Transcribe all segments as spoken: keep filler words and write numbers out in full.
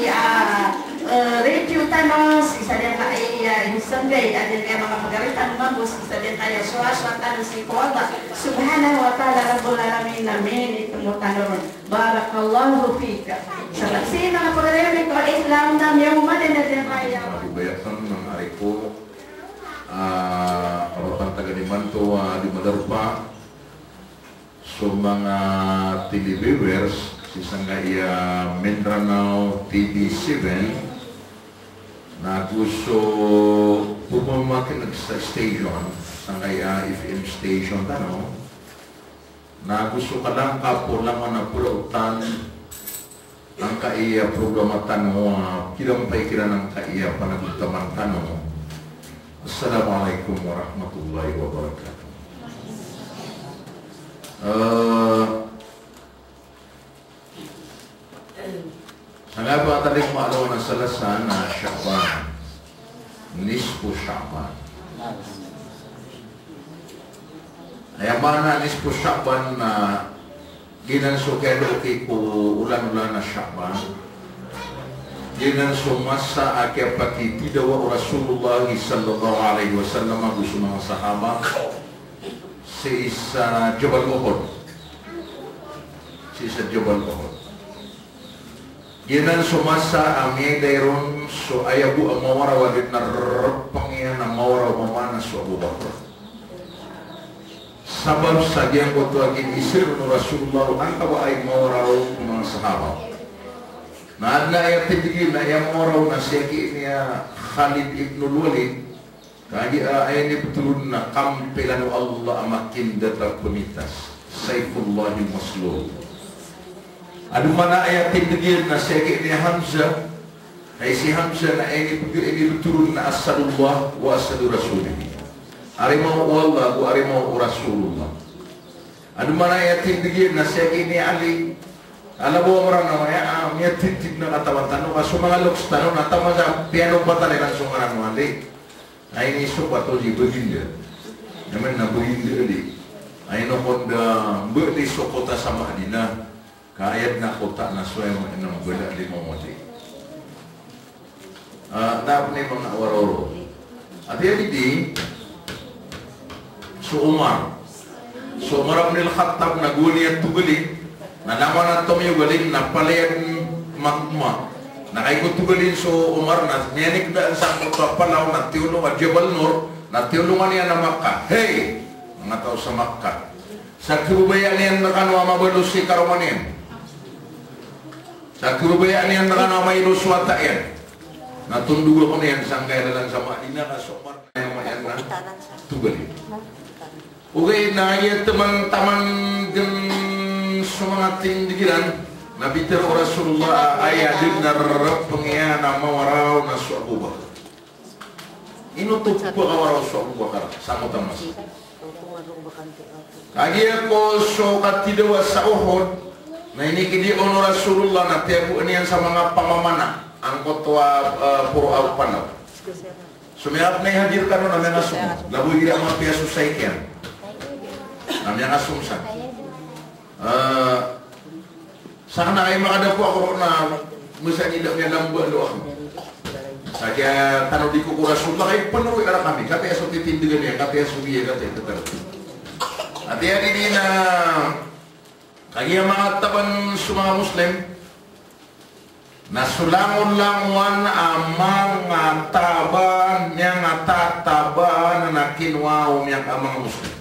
Ah, eh, review tano sii sa giyangkaya, eh, insenggay a giyangkaya manga pagari tano mambo sii sa giyangkaya sowasowa tano sii ko Allah Subhanahu wa Ta'ala Rabbul Alamin a minitmo tano ron. Barakallahu fik. Sabap sii manga pagari ami ko Islam na miyaoma dn a giyangkaya. Mababaya tano manga ari ko, ah, a ba pantag imanto a di madarpa so manga televiewers sii sangkaya Mindanao T V seven, na go so pmamakin'g sa station, sangkaya F M station tano, na go so kalangkap o langon a piraotan angkaya programa tano, ah, kirampay kiran angkaya panagutaman tano. Assalamu alaikum warahmatullahi wabarakatuh. Eh, sangkaya ba tano di maaloy na Salasa na Sha'ban, nisfu Sha'ban. Aya maana nisfu Sha'ban na giyanan so kiyaloki ko olan-olan a Sha'ban. Giyanan so masa a kiyapakitidawa o Rasulullah sallallahu alaihi wasallam ago so manga sahaba sii sa Jabal Uhud. Sii sa Jabal Uhud. Giyanan so masa a miyailay ron so aya bo a mawaraw a di na rrpng iyan a mawaraw, mamana so Abu Bakr. Sabap sa giyangkoto a kiniisir o Rasulullah angkawa ay mawaraw ko manga sahaba. Na adn a aya tindg iyan a aya mawaraw na siyaki niya Khalid ibn al-Walid. Kagiya aya inibtho ron na kampilan o Allah a makindat a pmitas, Sayfullahil Maslul. Adn man a aya tindg iyan na siyaki niya Hamzah. Hay si Hamzah na aya inibtho ron na Asadullah wa Asadu Rasulih. Arimaw o Allah ago arimaw o Rasulullah. Adn man a aya tindg iyan na siyaki niya Ali. Ala bo a Mranaw, aya a miyatindg na katawan tano ka so manga loks tano na taman sa piyanombatan iran so ngaran o Ali. Na inisopat o di Baginda. Aya maana na Baginda Ali. Aya ino kon da mbala di so kota sa Madinah. Ka aya dn a kota na so aya maana na mbala di mamodi. Ah, da pn i manga waraw ron. Ati aya di di, so Umar. So Umar ibn al-Khattab na gowani a togalin, na langon a tomiyogalin na palaya dn magma. Na kagiya ko togalin so Umar na miyanikda sangkoto a palaw na tiyolong a Jabal Nur, na tiyolongan iyan a Makkah. Hey! Manga taw sa Makkah. Sa khababayaan iyan rkano a mabaloy si karoma niyan. Sa khababayaan iyan rkano a mailo so wata iyan. Na tondog ako niyan sangkaya lalan sa Madinah ka so Umar na aya maana na togalin. Ogaid na aya taman, taman dn so manga tindg iran na pitharo o Rasulullah a aya dn a rrpng iyan a mawaraw na so Abu Bakr. Ino oto pkawaraw so Abu Bakr sa mota mas. Kagiya ko so katidawa sa Uhud, na inikidi on o Rasulullah na tiyagoan iyan sa manga pamamana angkoto a, eh, poro a panaw. So miyapnay hadir kano na miyangasong. Labo igira mapiya so saik iyan. Na miyangasong san. Eh, Sakn na aya makadapo ako ron na masa niyan da miyalambo a loa ko. Sa kiyatanodi ko ko Rasulullah, kay pnroa i rkami. Katii so titindgan iyan, katii so giya, katii so titaro. Ati aya di di na kagiya manga taban so manga Muslim, na so langolangowan a manga taban, miyanga tataban na kinowa o miyanga a manga Muslim.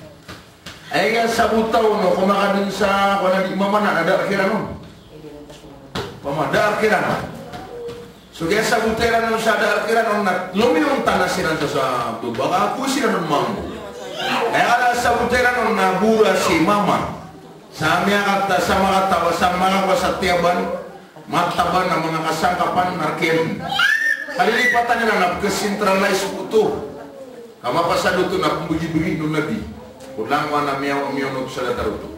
Aya sabota on o komakadn sa kowan a di mamana na da a kiran on. Pama da a kiran on. So giya sabota iran on sa da a kiran on na lomiyontan a siran sa, sa baba ka ko siran on mambo. Aya kala sabota iran on na bora si mama. Sa miyakata, sa makataba, sa makakowa sa tiyaban. Mataban a manga kasangkapan a rk iyan. Kalilipatan iran na pkha-centralize oto. Ka mapasad oto na pmbgibgi o Nabi. Ko langowan a miyaw, miyonot sa datar oto.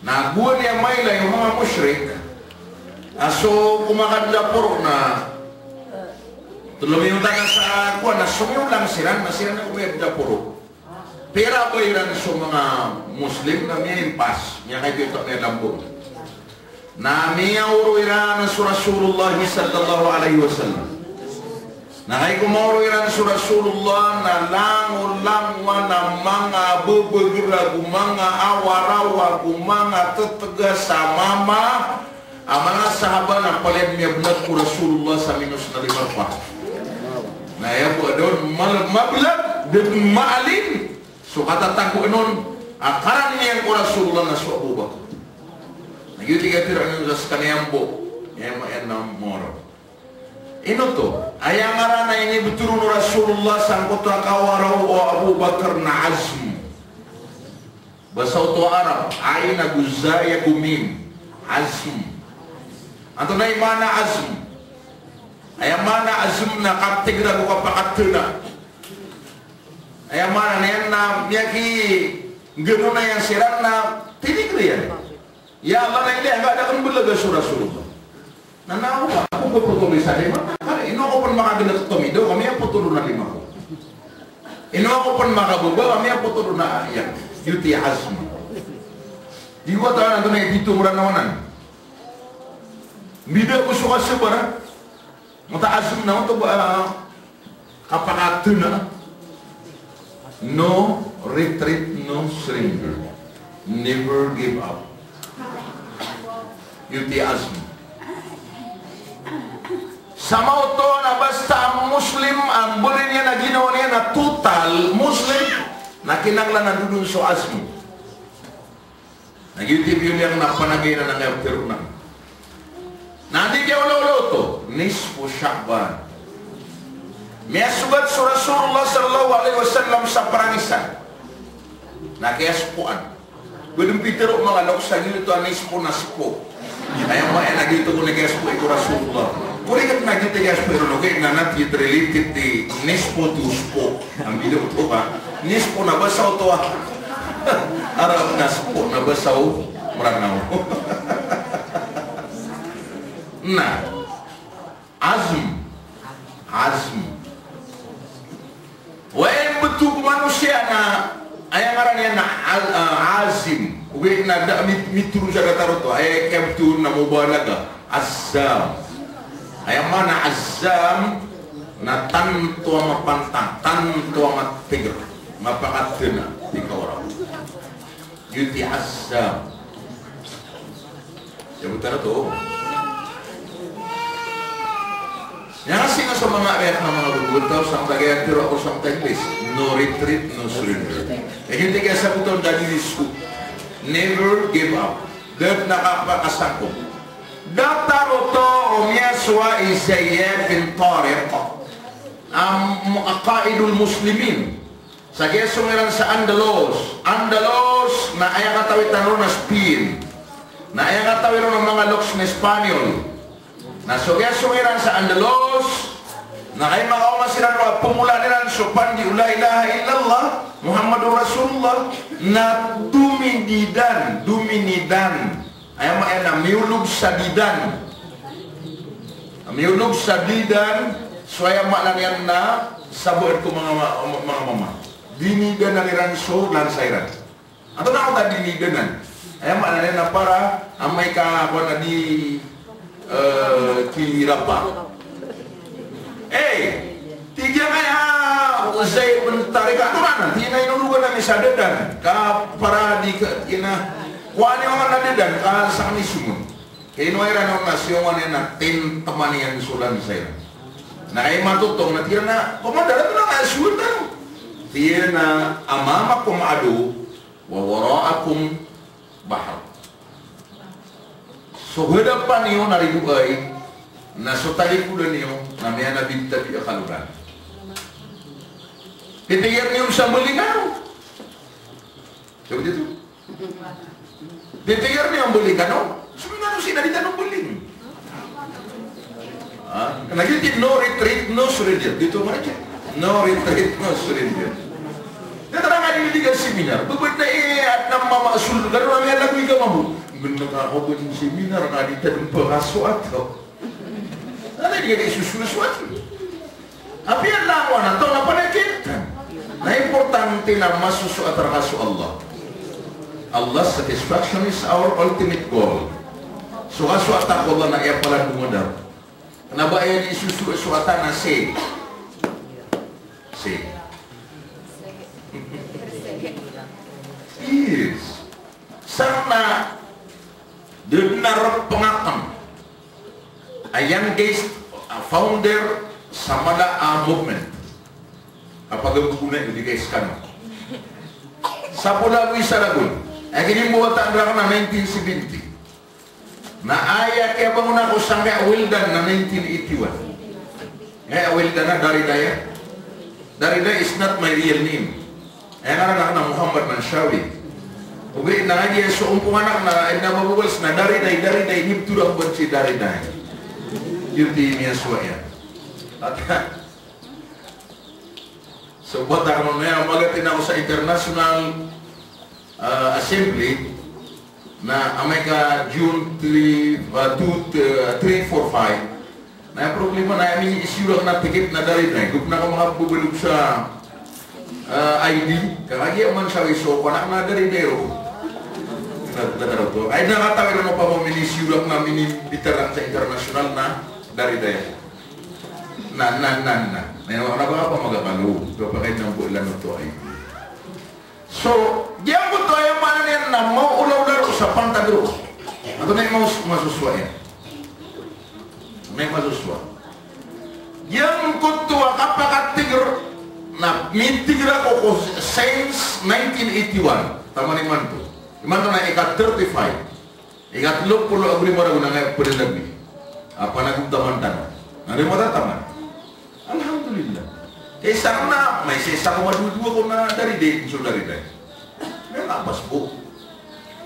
Na gowani a mailay o manga mushrik a so komakadn a poro na tolomiyotan a sa kowan na somiyawlang siran, na siran a komakadn a poro. Pira ba iran so manga Muslim na miyaimpas, miyakaito-ito, miyalambo. Na miyaoro iran so Rasulullah sallallahu alaihi wasallam. Na kagiya ko maoro iran so Rasulullah na langolangowan a manga babagr ago manga awaraw ago manga tetegas a mama a manga sahaba na palaya dn miyablag ko Rasulullah sa minos na lima rk. Na aya bo a da on mal-, mablag, da dn maalin so katatagoan on a karani iyan ko Rasulullah na so Abu Bakr. Na giyoto i katharo iyan sa sekaniyan bo, aya maana na moro. Ino oto, aya ngaran a inibtho ron o Rasulullah sangkoto a kawaraw o Abu Bakr na azm. Basa oto a Arab, ain ago za ago mim. Azm. Antonaa i maana a azm? Aya maana a azm na katigr ago kapakatana. Aya maana niyan na miyaki-, ngganon iyan siran na tinigr iyan. Ya Allah, na ilay angka a da akn belaga so Rasulullah. Na, na, ako ba, ako ba photo ni sa lima? Ino ako pn makagalk tomidaw ka miyapotol on a lima ko? Ino ako pn makababa ka miyapotol on a aya? Giyoto i azm. Di ko katawan antonaa i titho ko Mranaw anan. Mbida ko so kasabar. Mota azm na oto ba, ah, kapakatana. No retreat, no surrender. Never give up. Giyoto i azm. Sa maoto na basta a Muslim, a mbaloy niyan a ginawa niyan na total Muslim, na kinanglan a dodon so azm. Na giyoto i biyolian na panagay na nangayab tero na. Na andi kiyaolaola oto, nisfu Sha'ban. Miyasogat so Rasulullah sallallahu alaihi wasallam sa parangisan. Na kiyaspoan. Badn pitero manga loks a giyoto a nisfu na spo. Aya maana na giyoto kon i kiyaspo i ko Rasulullah. Korek na giyoto i kiyaspo i ron, okay, na not yet related i nisfu to spo. Ambida oto ka. Nisfu na basa oto a Arab, na spo na basa o Mranaw. Na. Azm. Azm. Oway, mbtho ko manosiya na aya ngaran iyan na al-, ah, azim. Ogaid na da mi-, mitharo sa datar oto. Aya kiyabthoon na mubalaga. Azzam. Aya maana azzam na tanto a mapantang, tanto a matigr, mapakatana, di kawaraw. Giyoto i azzam. Aya bo tano oto. Aya sii na so manga, aya manga bebetaw sa manga Tagalog, tero ako sa manga English. No retreat, no surrender. Aya giyoto i kiyasabot on da diri so never give up. Da dn a kapakasangkop. Datar oto o miyasowa i Zayyad bin Tariq, am, qaidul muslimin. Sa kiyasong iran sa Andalus. Andalus na aya katawi tano ron na Spain. Na aya katawi ron o manga loks na Espanyol. Na so kiyasong iran sa Andalus, na kay makaoma siran ron a pemolaan iran so pandi o la ilaha illallah Muhammadur Rasulullah, na dominidan, dominidan. Aya maana na miyolog sa didan. Miyolog sa didan, so aya maana niyan na sabaad ko manga ma-, manga mama. Dinidanan iran so lansa iran. Antonaa oto a dinidanan? Aya maana niyan na para amay ka, kowan a di, eh, kirapa. Eh, tig iyan a Zaid bin Tariq, antonaa nan, tig iyan a inologan ami sa dadan. Ka para di ka, tig iyan a, kowa niyo man a dadan, ka sa kami somon. Kinowa iran on na siyongan iyan na tinteman iyan so lansa iran. Na kay matotong na tig iran a, Komandar, antonaa nga a sowat tano? Tig iyan a, amamakum adu, wa wara'akum bahr. So hadapan iyo na ridoay, na so talikodan iyo na miyanabi-tabi a kalodan. Titigar niyo sa mbaling ano? Sabi dito. Titigar niyo a mbaling ano? Sabi nga, ano sinabi tano mbaling? Ah, na giyoto i no retreat, no surrender. Dito nga ito. No retreat, no surrender. Titara nga di, di ka seminar. Bebet na, eh, at na mama sul, gano na nga lagoy ka mamo. Gano ka ako ba ng seminar, nga di tadong pakaso ato. Ano di ka di susulat-sulat? Apiya langowan a taw na panakit. Na importante na masosoat rka so Allah. Allah's satisfaction is our ultimate goal. So kasoat ko Allah na aya palandongan daro. Kna ba aya di sosoat na sii. Sii. Yes. Sa na da dn a rpng akn a youngest, a founder sa mala a movement. Kapag a guguna di kay skano. Sa pola ago isa ragon. Aya kinimbawata rakn na nineteen seventy. Na aya kiyabangon ako sangkaya a Wildan na nineteen eighty-one. Aya Wildan na Darida aya. Darida is not my real name. Aya ngaran akn na Muhammad Manshawi. Ogaid na aya so ompongan akn na, aya na mabobals na Darida, Darida, inibto rakn bo si Darida. Giyoto i miyasowa iyan. At so, bat akn on aya, magatid ako sa International, ah, Assembly, na amay ka June three, ah, two, ah, three, four, five. Na aya problema na aya mi-issue rakn a ticket na Darida, gopn ako makababalog sa, ah, I D, ka kagiya man sa wiso ko na, na Darida iro. Na, na, na, na, ay, na katawi ron opama mini-issue rakn na mini-imbitar rakn sa international na Darida iro. Na, na, na, na. Na ino, na ba ka pa magakalo? Ito pa kayo ng bulan na to ay. So, giyangkoto aya maana niyan na maolaola ron sa pantag ron. Antonaa i mas-, masosowa iyan? Antonaa i masosowa? Giyangkoto a kapakatigr na mitigr ako ko since nineteen eighty-one. Taman imanto. Imanto na ika thirty-five. Ika tlo polo ago lima ragon angkaya pd a Nabi a panagontaman tano. Na di matataman. Alhamdulillah. Kay isa na, may isa, isa ko madodowa ko na Darida, so Darida. May na pas bo.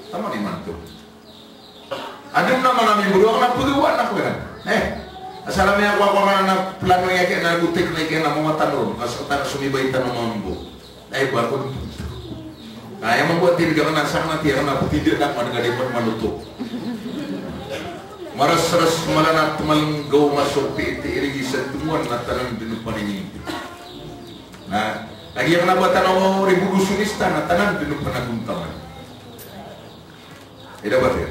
Taman imanto. Adn a manga membro akn na pagawaan ako iran. Eh, asal a miyakakowa ka na plano iyan kaya na gotik na iyan na manga tano ron. Asal tano somibay tano mambo. Ay, ba ko. Aya mambo a tig akn na sakn a tig akn na ptindg akn man ka di man manoto. Marasras malanat malnggaw masopi iti irigisan tmoan na tanan dn o paninindi. Na, lagid akn a ba tano revolusyonista na tanan dn o panagontaman. Ida ba tiya?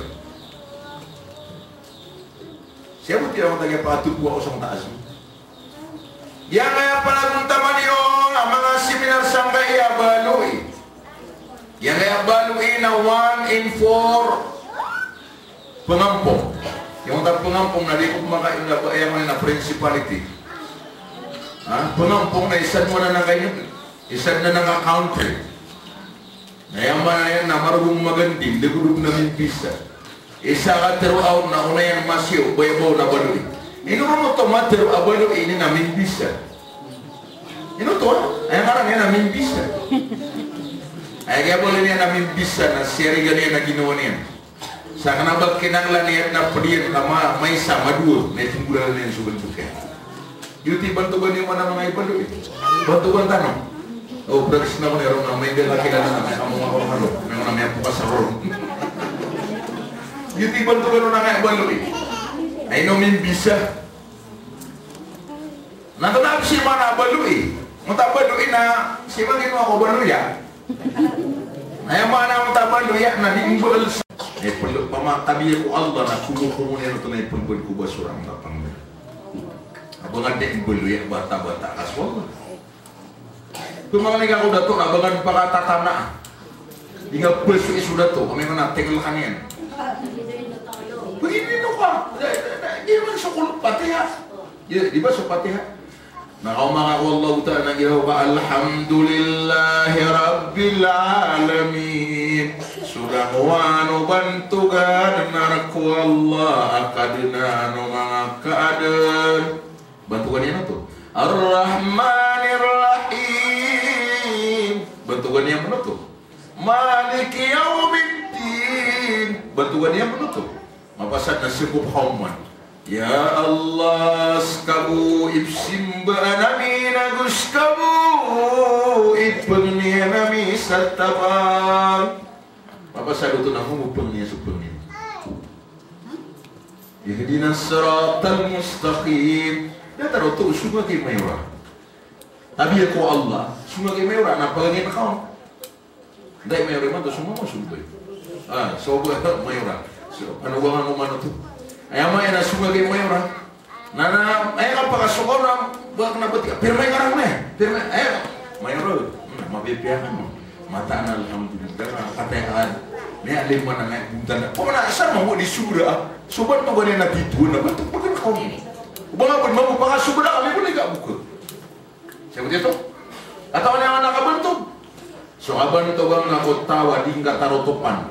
Siya bo tiya, ang tagiya pakatugwa ko sa mataas. Giyangkaya panagontaman iyo a manga seminar sangkaya a baloy. Giyangkaya a baloy na one in four pngampong. Giyangkoto a pngampong na di ko pmakainda ba aya man na principality. Ha? Pngampong na isa dn a nakainda. Isa dn a naka-country. Na aya maana niyan na margn magandi, da ko dn a mimbisa. Isa ka throughout na ona iyan masiyo, ba aya bo na baloy. Ino ron oto matharo a baloy ini na mimbisa. Ino oto, aya ngaran iyan na mimbisa. Aya kiyabaloy niyan na mimbisa na siyarigan iyan na ginawa niyan. Sa kna ba kinanglan iyan na pd iyan ka ma-, maisa, madowa, na ipnggolalan iyan so bantogan. Giyoto i bantogan iyo man a manga ibaloy. Bantogan tano. O, practice na ko niyan ron na may dala kilala na may amo nga ron, ano, may amo nga may apokas ako ron. Giyoto i bantogan o manga ibaloy. Ay, ino mimbisa. Na tanap si mana baloy. Mata baloy na si mana ino ako baloy, ya. Na aya maana mata baloy, ya, na di mbal sa. Eh, pelo pamatabiya ko Allah na kumo-kumo niyan oto na ipngbal ko ba sorang tapang. Aba nga di mbaloy, ya, bata-bata ka so Allah. Pmangni ka ko dato na ba nga di pakatatana. Di nga pso iso dato, kami ko na tingl ka niyan. Pagini no ka, di, di, di, di man so kulop Fatiha. Di, di ba so Fatiha? Na kaoma ka ko Allahu Ta'ala na giraw ka, "Alhamdulillahi Rabbil Alamin." So langowan o bantogan na rk o Allah a Kadnan o manga kaadn. Bantogan iyan oto. Ar-Rahmanir Rahim. Bantogan iyan pn oto. Maliki Yawmiddin. Bantogan iyan pn oto. Mapasad na sii ko pakaoman. Ya Allah, ska bo i psimbaan ami, nago ska bo i pangnian ami sa tapang. Mapasad oto na mambo pangnian so pangnian. Ihdinas siratal mustaqim. Datar oto, so nga ki mayora. Tabiya ko Allah, so nga ki mayora, na pagangin ka on. Nday mayora imanto, so nga masol bay. Ah, so nga mayora. So, ano ba nga manoto? Aya maana so nga gay mayor, ha? Na, na, aya nga pakasokaw na, ba kna ba tig ka, pirma i karang na, pirma, aya, mayor, hmm, mapipiya ka, no? Mataan, alhamdulillah, na kataya ka, na aya lima na nga, buntan na. Pamana, sa mambo di sobra, ah. So, bantogan iyan na tito, na bantogan ka, no? O ba nga, ba, mambo pakasobra, kami bo di ka bokeg. Sii ko tito. Katawan iyan a kabantog. So kabantogan ka ko taw a di ngka tarotopan,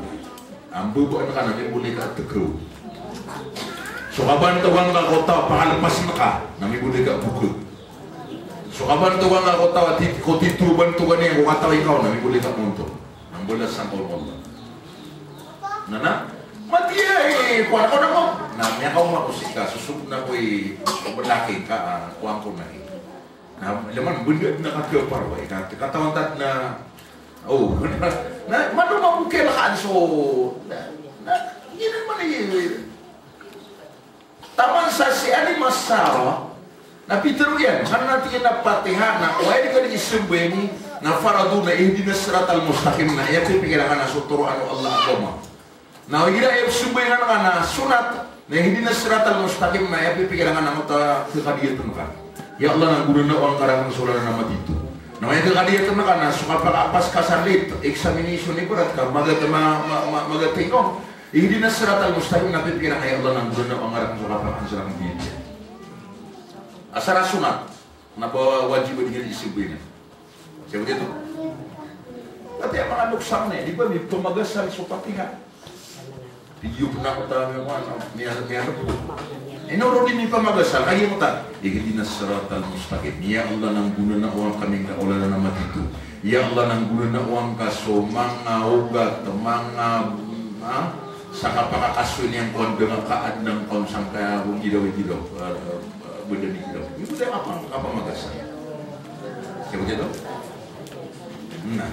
a mbabaan ka na mimbaloy ka tekaw. So kabantogan ka ko taw a pakalepas ngka na mimbaloy ka bokeg. So kabantogan ka ko taw a tit-, ko tito, bantogan iyan ko kataw ikaw na mimbaloy ka montor. Na mbalasan ka o Allah. Na, na, matiya i, kowan ako na ko. Na miyakaoma ko sii ka, sosog na ko i, balaki ka, ah, kowan ko na i. Na, laman, benda na kakiyaparwa, eh, na, katawan tat na, oh, na, na, mano mambo kiyalakaan so, na, na, giyanan man i, taman sa si Ali Masara, na pitharo iyan, ka na tig iyan a Fatiha, na, oway di ka di isambayang i, na farado na ihdinas siratal mustaqim, na, aya pipikiran ka na so toroan o Allah a agama. Na igira aya pzambayang ka na sunat, na ihdinas siratal mustaqim, na aya pipikiran ka na angkoto a kakadiyatan ka. Ya Allah, na gona na o angka rakn so lalan a matito. Na aya kakadiyatan ka na so kapakaapas ka sa lit, examination, ibarat ka, magat, ma-, ma-, ma-, magat ingka on. Ihdinas siratal mustaqim, na pipikiran ka, ya Allah, na gona na o angka rakn so kapakaapas sa lit. Asar a sunat, na ba wajib a di ngka di isambayang. Sii ko tito. Ati a manga doksa mani, di ba mipamagasal so Fatiha. Video pn a ko ta, miya, miya, miya. Ino ron di mipamagasal, kagiya ko ta, ihdinas siratal mustaqim. Ya Allah, na gona na o angka mingga o lalan a matito. Ya Allah, na gona na o angka so manga ogat, manga, ha? Sa kapakakasoy niyan ko anda nga ka adn angka on sangkaya ko gidaw, gidaw. Eh, eh, Benda di giraw. Ino di kapamagasa. Sii ko tito. Na.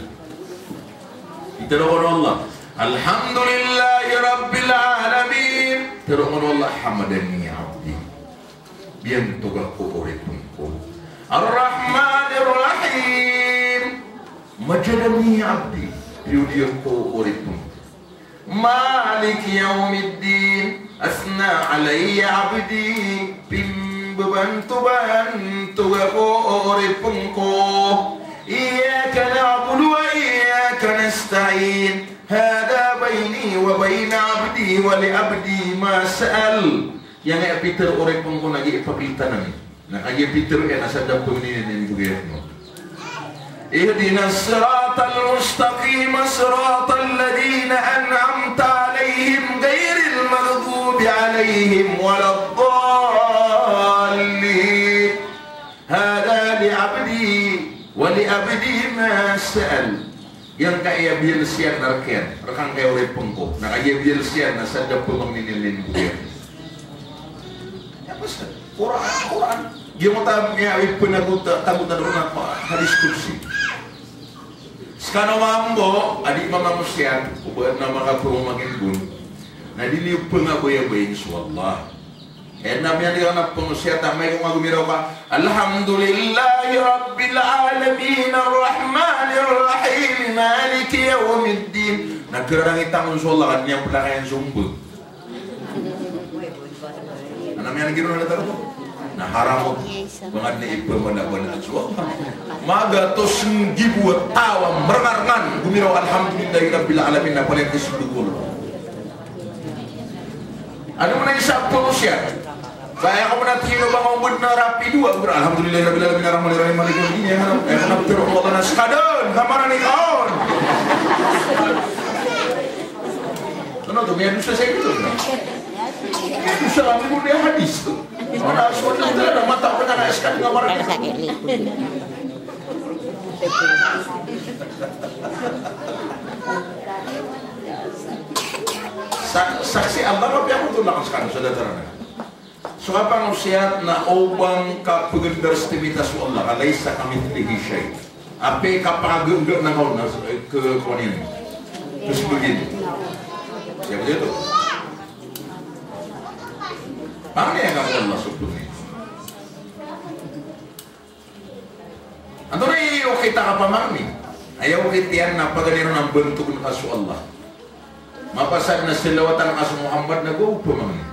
Pitharo o Allah, "Alhamdulillahi Rabbil Alamin." Pitharo o Allah, "Hamadani abdi." Biyantog ako o oripn ko. "Ar-Rahmanir Rahim." "Majadani abdi." Piyodiya ko o oripn ko. "Maliki yawmiddin, asna alayya abdi." Pimbabanto-bantog ako o oripn ko. "Iyyaka na'budu wa iyyaka nasta'in. Hadha bayni wa bayna abdi wa li abdi ma sa'al." Giyangkaya pitharo o oripn ko na giya ipakita ami. Na kagiya pitharo iyan na sadn a pangnin iyan na inibgay akn on. Ihdinas siratal mustaqim, siratal ladhina an'amta alayhim, ghayril maghdubi alayhim walad dallin. Hadha li abdi wa li abdi ma sa'al. Giyangkaya biyalsiyan na rk iyan, rkangkaya oripn ko. Na kagiya biyalsiyan na sadn a pangnin iyan na inibgay akn on. Aya pasal Qur'an, Qur'an. Giyangkoto a miyaipn a tagotan roo na hadis qudsi. Skano mambo a di mamangosiyat, o ba adn a makapamangnin bon. Na di niyo pngabayabayai so Allah. Aya na miyandigan a pangosiyat a amay ko nga gomiraw ka, "Alhamdulillahi Rabbil Alamin, Arrahmanir Rahim, Maliki Yawmiddin." Na kararangitan on so Allah, ka di niyan plakayan so mba. Ana miyandigan on a datar ko. Na haram on. Ba nga di niyan ipmanabanaan so Allah. Magatos nggibo a taw a mrngarngan gomiraw, "Alhamdulillahi Rabbil Alamin," na palaya ko so dogol. Ano man a isa a pangosiyat? Ba aya ko man a tig iyan o ba nga ombed na rapido a, "Alhamdulillahi Rabbil Alamin, Arrahmanir Rahim, Maliki Yawmiddin," aya ko na pitharo o Allah na skadn, ka marani ka on. Ano to, miyadosa sa ito. Miyadosa kami ko niyan hadis to. Mana so na mata ko na skadn, ka marani. Sa-, saksi Allah, mapiya ko to na kan skano sa datar anan. So kapangosiyat na o ba ngka pagndar stimita so Allah, ka laysa kamithlihi shay'. Apiya kapagngga na kaon na, eh, ke-, kowan iyan. Terus begini. Siya ba ito? Pangni ka ko Allah subhanahu. Antonaa i okit a kapamangni? Aya okit iyan na paganay ron a bantogan ka so Allah. Mapasad na salawatan ka so Muhammad na go pamangni.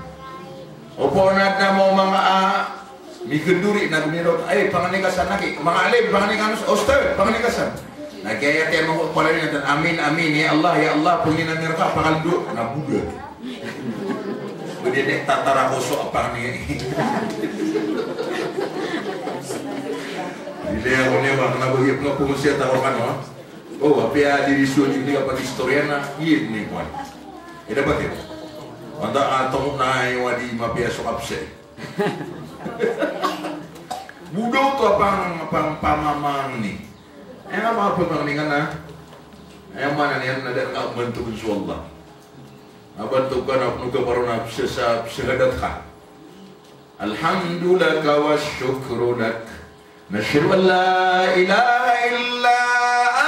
Opama na adn a manga, ah, mikndori na gomiraw, ay, pangni ka san aki, manga alim, pangni ka san, ustadh, pangni ka san. Na kiyayatiya mambo palaya na, amin, amin, ya Allah, ya Allah, pangnin ami rka, pakaldo, na boda. Bodi di tatara ko so a pangni. Di ako niyan, ba, kna ba giya pn a pngosiyat ako kano, ha? O, apiya di riso di ka pag-istorya na, giya dn i kowan. Ida ba tiyo? Manta a tomo na iwa di mapiya so kapsay. Boda oto a pang, pang, pamamangni. Aya nga pamamangni nga na. Aya maana niyan na da ka bantogn so Allah. A bantog ka na pn o kaparo na psa, sa, psahadat ka. الحمد لك والشكر لك. نشهد أن لا إله إلا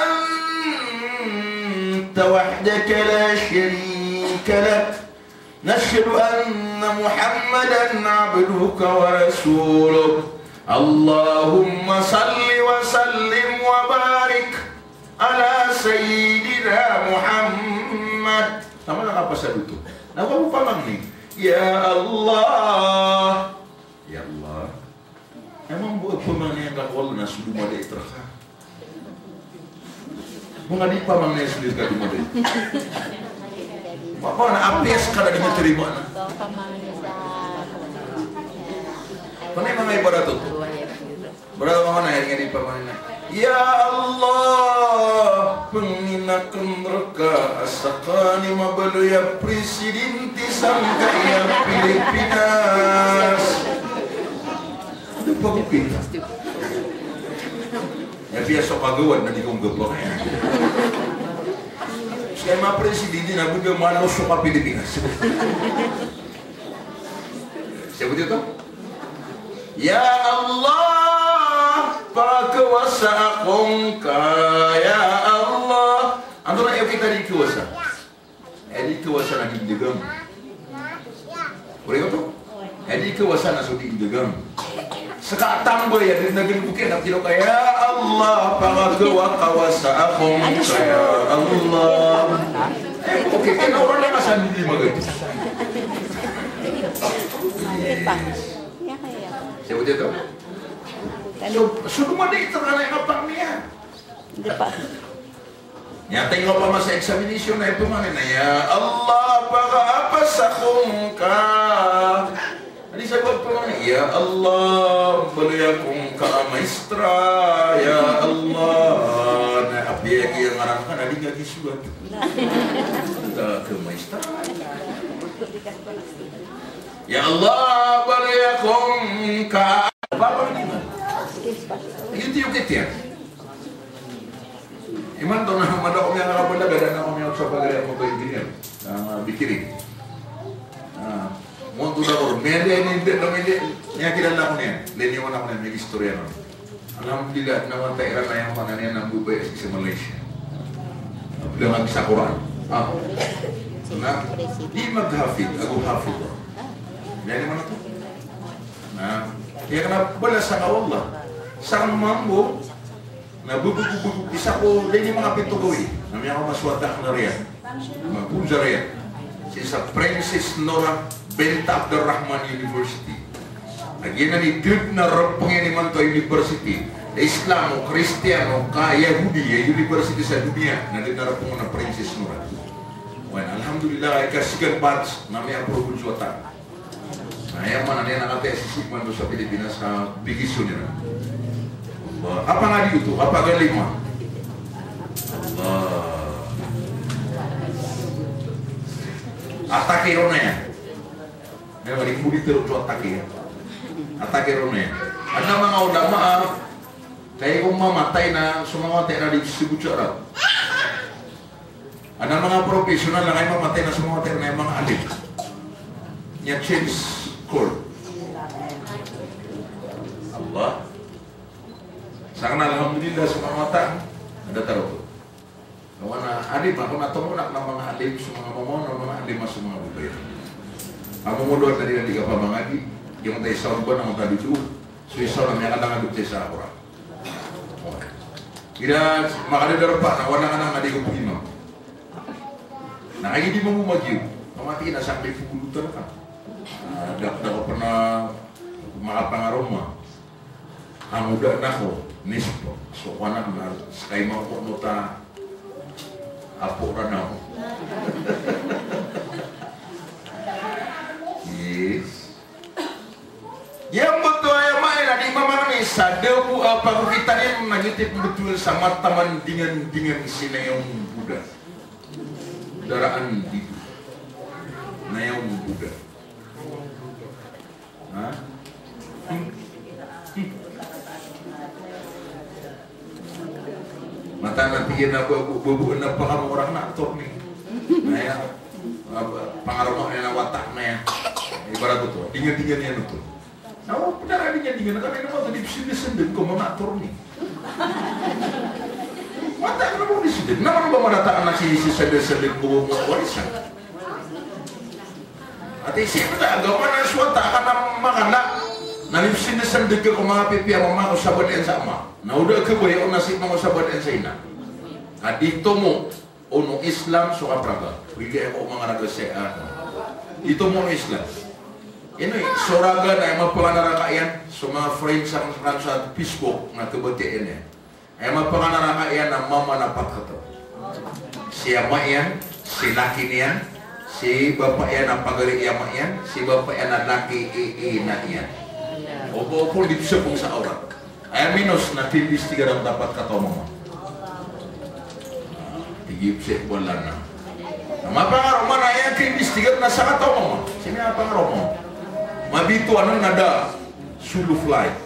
أنت وحدك لا شريك لك. نشهد أن محمدا عبدك ورسولك. اللهم صل وسلم وبارك على سيدنا محمد. Taman a kapasad oto. Na go pamangni. Ya Allah. Ya Allah. Aya mambo a pamangni angka ko Allah na so domadait rka. Manga di pamangni a so di rka domadait. Mapana apiya ska na di matarima na. Panay manga ibarat oto. Baraw ka na, aya di pamangni na, ya Allah, pangnin akn rka a skaniyan a mabaloy a presidente sangkaya Pilipinas. Anda pagokit? Aya piya so kagawad na di ko nggapakay. Skaniyan a presidente na bida malos so ka Pilipinas. Sabot iyo oto. Ya Allah, pakawasa ako ngka, ya Allah. Antonaa i okit a di kawasa? Aya di kawasa na di ndagang. Korek oto? Aya di kawasa na so di ndagang. Ska a tambay a di ndagang ko kna pitharo ka, ya Allah, pakawasa ako ngka, ya Allah. Eh, okay, kna oran na ka sa di magad. Yes. Sabot iyo oto? So, so domadait rka na aya kapangni iyan. Di pa. Aya tig o pamasa examination na aya pamangni na, ya Allah, pakapas ako ngka. Adi sa ba pamangni, ya Allah, baloy ako ngka a maestra, ya Allah. Na apiya giya ngaran ka na di nga di sugat. Ka maestra. Ya Allah, baloy ako ngka. Ba pamangni na. Ito iyo okit iyan. Imanto na mada ko miyangarapanda, gada na ko miyang sa pagari ako ba engineer. Ah, bikiring. Ah, mo to da ko, miyada ini, miyada ini, miyakilala ko niyan. Liniwan ako niyan, miyaistorya ako. Alhamdulillah, na wata iran na aya maana niyan na mbabaya sii sa Malaysia. Bilang lagi sa Quran. Ah. Na, di maghafid, ago hafid. Aya maana oto? Na, aya kna a balas sa ka o Allah. Sa ka mambo, na bubugubugub, isa ko, da ini manga pito gawii. Na miyakaoma so wata akn a Riyadh. Magonza Riyadh. Sii sa Princess Noor bint Abdul Rahman University. Lagid anan i da dn a rpng iyan imanto a university. Islam, o Kristiyan, o ka Yahudi, a university sa doniya. Na da dn a rpng on a Princess Noor. Wan, alhamdulillah, ika second batch, na miya-approve on so wata. Na aya maana niyan na kataya sii man sa Pilipinas ka bigis on iran. Allah. Apa nga di oto? Apa galima? Allah. Atake ron aya. Aya nga di ko di tero so atake. Atake ron aya. Adn a manga ulama a, kay ko mamatay na so manga wata iran di sibot sa Arab. Adn a manga professional na kay mamatay na so manga wata iran na manga alim. Aya change court. Allah. Sakn alhamdulillah so manga wata. Anda taro. Kawan a alim, ako na tomo na kna manga alim so manga mama on, manga alim so manga babay. Ako mo doon na di na di kapamangadi. Aya matay sa umban, aya matay dito. So isa na miyakadangag sa isa ako ra. Ira, makadadar pa, na wala ka na nga di ko pwima. Na kagiya di mambo magiyo. Kamati na sakit di pagulutan ka. Ah, dak, dak ka pn a makapangaroma. Ang oda na ko, nispo. So, ko anak na, skay mangko nota. Apo ka na. Yes. Giyangkoto aya maana na di mamangni sa da bo a pagokitan iyan na giyoto i pmbthowan sa mataman dingandingan si Nayawm Buda. Daraan di bo. Nayawm Buda. Ha? Mataan a tig iyan a ba, ba, ba, ba, na pakamorak na attorney. Na aya, ah, pangaroma iyan a wata na aya. Ibarat oto, dingandingan iyan oto. Na o, pn a dingandingan, na kami na oto, di psindgsndg ko mambo na attorney. Wata ka na bo di sindg. Na kano ba marata ka na si, si sindgsndg ko, ko warisan. Ati sii pn a agama na so wata ka na makala, na mipsindgsndg ko manga pipiya a mama ko sabaad iyan sa ama. Na o da kabaya on na sii mama ko sabaad iyan sa ina. Ka di tomo o Islam so kapraga. Pwede ko manga raga sii a. Di tomo o Islam. Ino i, so raga na aya mapanganaraka iyan, so manga friends sa, sa Facebook na kabatiya iyan. Aya mapanganaraka iyan na mama na pat kataw. Si ama iyan, si laki niyan, si bapa iyan a pagari i ama iyan, si bapa iyan a laki i ina iyan. Opo, opo, di psapong sa awrat. Aya minos na kimbstigar a pat kataw mama. Tig iyan psik wala na. Na mapangaroma na aya kimbstigar na sa kataw mama. Sii na mapangaroma. Mabitowan na da solo flight.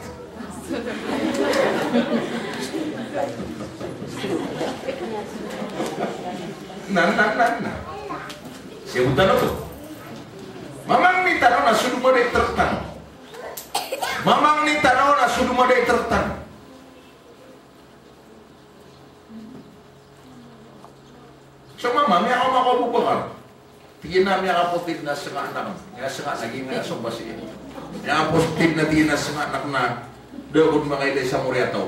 Na, na, na, na. Siya buta na to. Mamangni tano na so domaday trk tano. Mamangni tano na so domaday trk tano. So mama, miyakaoma ko Abu Bakar. Tig iyan a miyakapotid na snga anak, miyasnga lagi nga so basi. Miyakapotid na tig iyan a snga anak na da ko dn makailay sa moriyataw.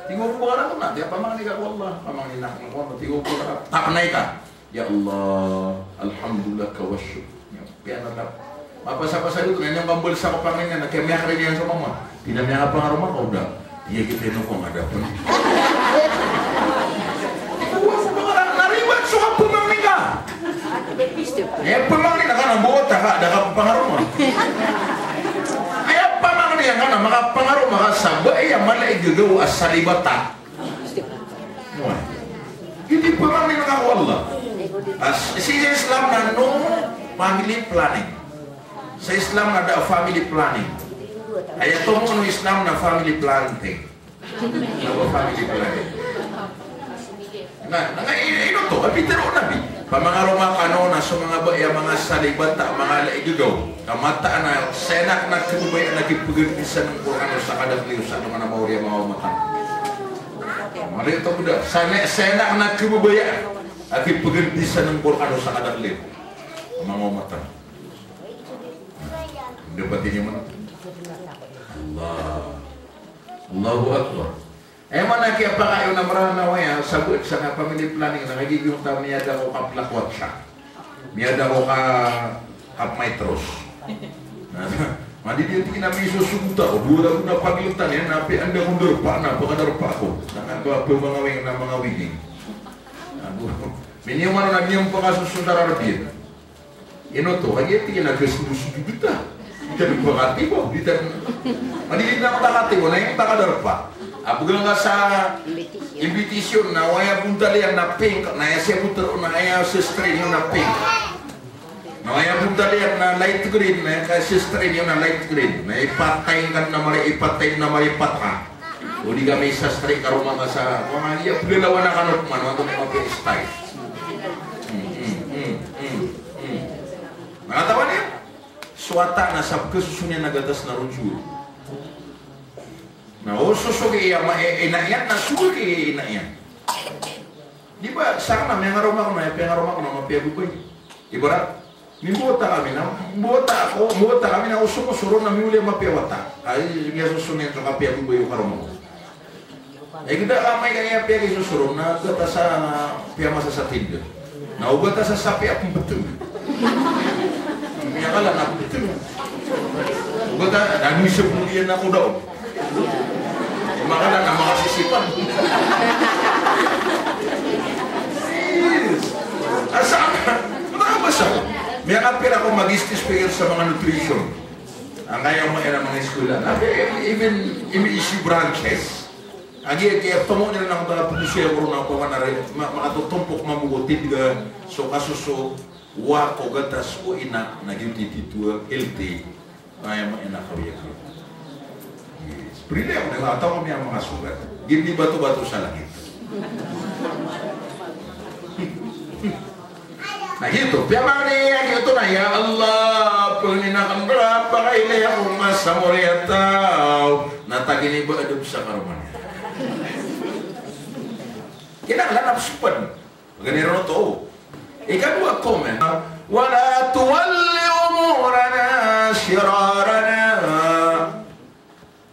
Tig o Abu Bakar, ako na, tig a pamangni ka ko Allah, pamangni na ko Allah, tig o Abu Bakar, taknay ka. Ya Allah, alhamdulillah, ka wa shukr. Piyanatap. Mapasapasad oto na ino kambal sa kapangni na kiyamiyakri niyan so mama. Tig iyan a miyakapangaroma ka o da. Iya kita ino ko nga da pn. Naribat so kapamangni ka. Iya pamangni na ka na bo ta ka, da ka pangaroma. Aya pamangni ka na makapangaroma ka sa ba iya mala i gagaw a salibata. Ino i pamangni na ka ko Allah. Sii sa Islam na no family planning. Sa Islam na da family planning. Aya tomo o Islam na family planting. Na ba family planning. Na, na, ino, ino oto, a pitharo o Nabi. Pamangaroma kano na so manga ba, aya manga salibata, manga ala i gagaw. Ka mataan a senak na khababayaan a kipgandisa ng Qur'an o sa kadakl iyo sa doman a maori a manga ummat. Mali oto bo da. Senak, senak na khababayaan a kipgandisa ng Qur'an o sa kadakl iyo a manga ummat. Dapat ini mana? Allah. Allahu Akbar. Aya maana a kiyapakay on a Mranaw aya, sabot sa ka family planning na kagiya giyoto a miyada ko kaplak watsa. Miyada ko ka, kapmay tros. Na, madi di tig iyan a misosogot ako, dowa ragon a pagltan iyan, na apiya anda ko ndarpa, na pakadarpa ko. Na ka ba pmangawing na mangawing. Ago, miniyoman on a miyapakasosotar a rabiyan. Ino oto, kagiya tig iyan a kasosogi kita. Di ta di pakatibo, di ta, madi di ta makatibo, na ino ta kadarpa. A bgan ka sa invitation na aya bontal iyan na pink, na aya siya bontal on na aya sister iyan na pink. Na aya bontal iyan na light green, na aya sister iyan na light green. Na ipatay ka na mari, ipatay na mari, ipat ka. O di kami sastre karoma ka sa, manga iya, pglalawan a kano pman, wato na mapiya style. Hmm, hmm, hmm, hmm, hmm. Makatawan iyo? So wata na sa pkhasoson iyan a gatas na ron siyoro. Na o sosogi iya ma, i, ina iyan, na sosogi iya ina iyan. Di ba, sakn na miyangaroma ko na, aya piyangaroma ko na mapiya babay. Ibarat, mimbawata kami na, mbawata ako, mbawata kami na o so, o so ron na miyaoli a mapiya wata. Ay, miyasoson iyan so kapiya babay o karoma ko. Ay, gda ka amay ka aya piyakisosoron na gatas a piyamasa sa Tinder. Na oba ta sasapi a pmbtng. Miyakala na pmbtng. Oba ta, na miso pn iyan na kodaon. Makala na makasisipan. Yes. Asa, mabasa. Miyakapira ko mag-istis pn sa manga nutrition. Angkaya mo iran a manga eskwela. Abi, even, even issue branches. Agi, agi, tomo niyan na pagosaya ko ron a pamana re, ma-, makatotompok mambo ko tindga so kasoso, wa ko gatas o ina, na giyoto i titho a healthy. Aya ma ina kawiya ko. Yes. Prilaya ko na taw a miyamakasogat. Giyoto i bato-bato sa langit. Na giyoto, piyamangni iyan giyoto na, "Ya Allah, pangnin akn a pakailay ako ko masa mori a taw na tagini ba adab sa karoma niyan." Kinanglan a psopn. Gani ron oto. Ikadowa comment. "Wala tuwalli umurana shirarana."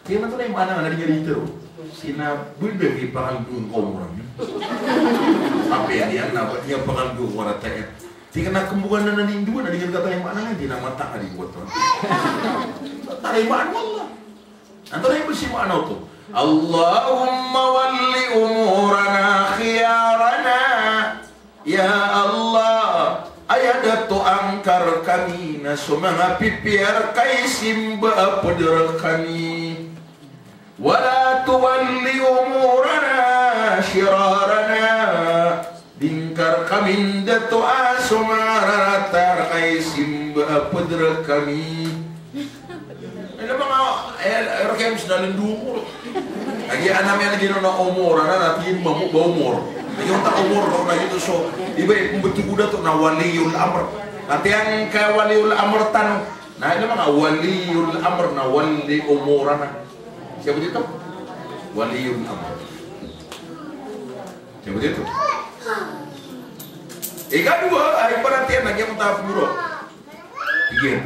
Tig iyan a antonaa i maana na di nga di tero. Sii na bida ki pakaldo ko umur ami. Apiya niyan na ba di nga pakaldo ko warata iyan. Tig iyan a kembokan na na di ndowa na di nga di katanay maana nga di na mata ka di ko to. Tanay maana, wallah. Antonaa i bes i maana oto? Allahumma walli umurana khiyarana. Ya Allah, aya dato angka rkami na so manga pipiya rka i simba a pd rkami. Wala tuwalli umurana shirarana. Di ngka rkami ndatoa so manga rarata rka i simba a pd rkami. Ino manga, eh, rkami sii na lendo umur. Lagi ana miyan lagi na umur, ana na tig iyan mambo ba umur. Lagi onta umur, na giyoto so, iba i pmbtho ko dato na waliyul amr. Na tig iyan ka waliyul amr tano. Na ino manga waliyul amr na walli umurana. Siyapa oto? Waliyul amr. Siyapa oto? Ikadowa, ay, ibarat iyan lagi a mataap guro. Tig iyan,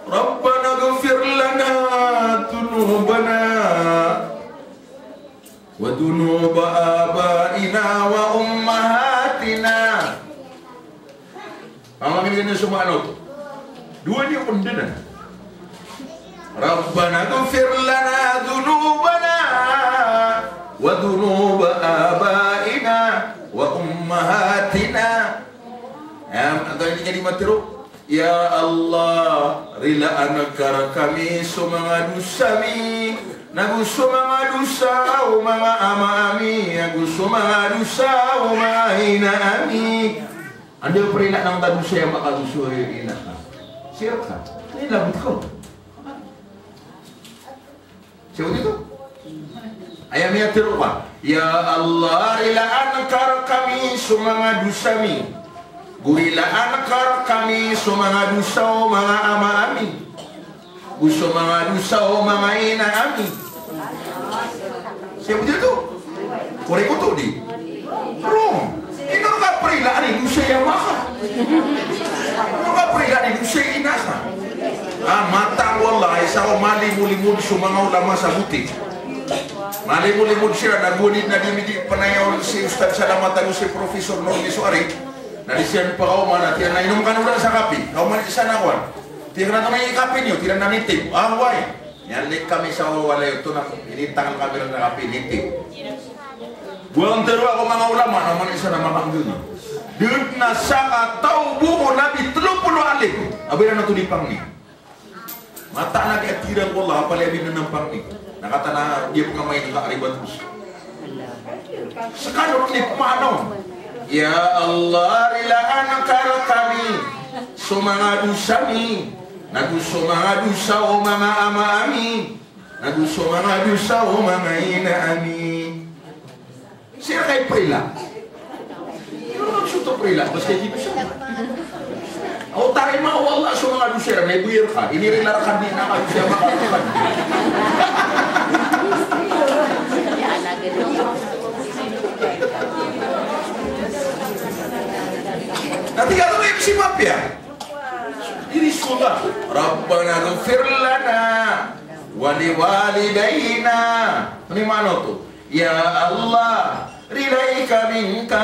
"Rabbana ighfir lana dhunubana wa dhunuba abaina wa ummahatina." Pamangnin iyan so maana oto. Dowa niyo pn dn a. "Rabbana ighfir lana dhunubana wa dhunuba abaina wa ummahatina." Em, antonaa i di nga di matero? Ya Allah, rilaan ka rkami so manga dosa ami, nago so manga dosa o manga ama ami, nago so manga dosa o manga ina ami. Anda prila na onta dosa i ama ka, dosa i ina ka? Sii rka. Ini labot ko. Sii oto? Aya miyatero ka, ya Allah, rilaan ka rkami so manga dosa ami. Go rilaan ka rkami so manga dosa o manga ama ami. Go so manga dosa o manga ina ami. Sii bo oto? Korek oto di? Wrong. Ino ka prilaan i dosa i ama ka? Ino ka prilaan i dosa i ina ka? Ah, mataan, wallah, isa ko malimolimod so manga ulama sa botik. Malimolimod siran na gowani na di midi panayaw si Ustadh Salamat ago si Professor Normi Soari. Na di siran pakaoma na tig iran a inom kano dn sa kapi. Kaoma niyan sa na kowan. Tig iran a antonaa i kapi niyo? Tig iran a Nitib. Ah, wai. Miyalik kami sa walay oto na initang kami ron a kapi Nitib. Gowani tero ako manga ulama na maana isa na manga gowani. Dn na sakataw bo o Nabi tlo polo a alim a ba iran oto di pangni. Mataan a giya tig iran ko Allah, a palaya bi na pangni. Na katawan a di pn ka main ka ribat os. Skano ron i pmaana on. Ya Allah, rilaan ka rkami so manga dosa mi, nago so manga dosa o manga ama ami, nago so manga dosa o manga ina ami. Sii rka i prila. Ino maksod o prila? Basta giyoto sa. O tarimaa o Allah so manga dosa iran, na iboy rka. Inirila rka di na ka dosa manga rka. Na tig iyan oto, aya misipapiya. Iri so Allah. Rabbana ighfir lana wa liwalidayna. Ano i maana oto? Ya Allah, rilai kami ngka,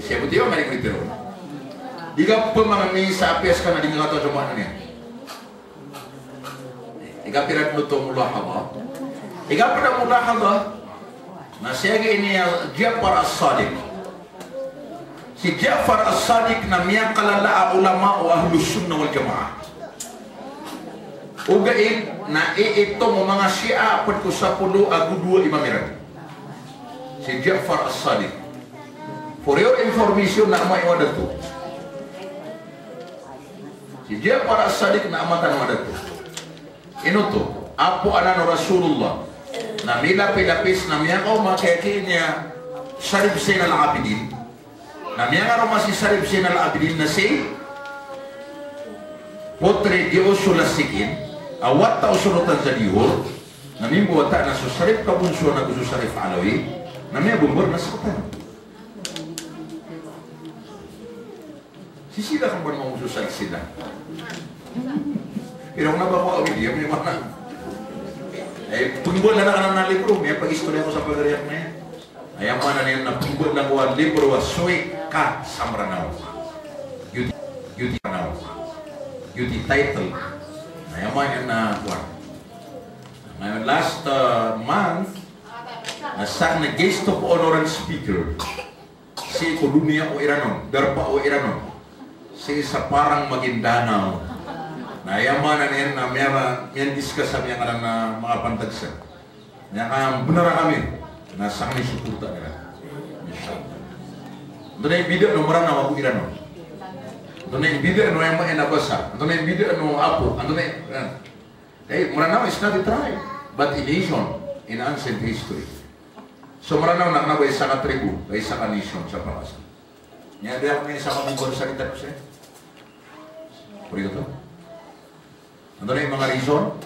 Di ba, mari ko di tiro. Di ka pemangni sa apiya sekaniyan a di ngka katoon so maana niyan. Ika pira dn oto mulahadha. Ika pira mulahadha. Na sii gii ini a Ja'far As-Sadiq. Si Ja'far As-Sadiq na miyakalala a ulama o Ahlus Sunnah wal Jamaah. Ogaid na iitong o manga Shia pd ko sapolo ago dowa imam iran. Si Ja'far As-Sadiq. For your information, na ama iyo a dato. Si Ja'far As-Sadiq na ama tano a dato. Ino oto, apo anan o Rasulullah. Na milapilapis, na miyakaoma ki, ki niya Sharif Zainal Abidin. Na miyangaroma si Sharif Zainal Abidin na si Potri di Usul As-Sikin, a wata o Sorotan sa Dihor, na mimbawata na so Sharif Kabunsuan ago so Sharif Alawi, na miyabombar na sktano. Sisida kan ba na mamuso sa sida. Pero na ba ko awid iya, may mana. Eh, pengbuat na anan a libro, may pag-istorya ko sa pagariyak na yan. Aya maana niyan na pengbuat na ko a libro a Soy Ka sa Mranaw. Giyoto i, giyoto i Mranaw. Giyoto i title. Aya maana niyan na, kuwan. Ngayon, last, uh, month, na sakn i guest of honor and speaker. Sii ko doniya o Iran on, darpa o Iran on. Sii sa Parang Maguindanao. Na aya maana niyan na miya, miyan-discuss ami angkanan a manga pantag sa. Miyakabnar ami na sakn i suporta iran. Insha Allah. Antonaa i bida o Mranaw ago Iran on? Antonaa i bida o aya maana a basa? Antonaa i bida o apo? Antonaa i, eh. Hey, Mranaw is not a tribe, but a nation in ancient history. So Mranaw na kna ba isa ka tribo, ba isa ka nation sa pakaasal. Niyan di ako may isa ka member sa kita ko siya. Puri ko to. Antonaa i manga reason?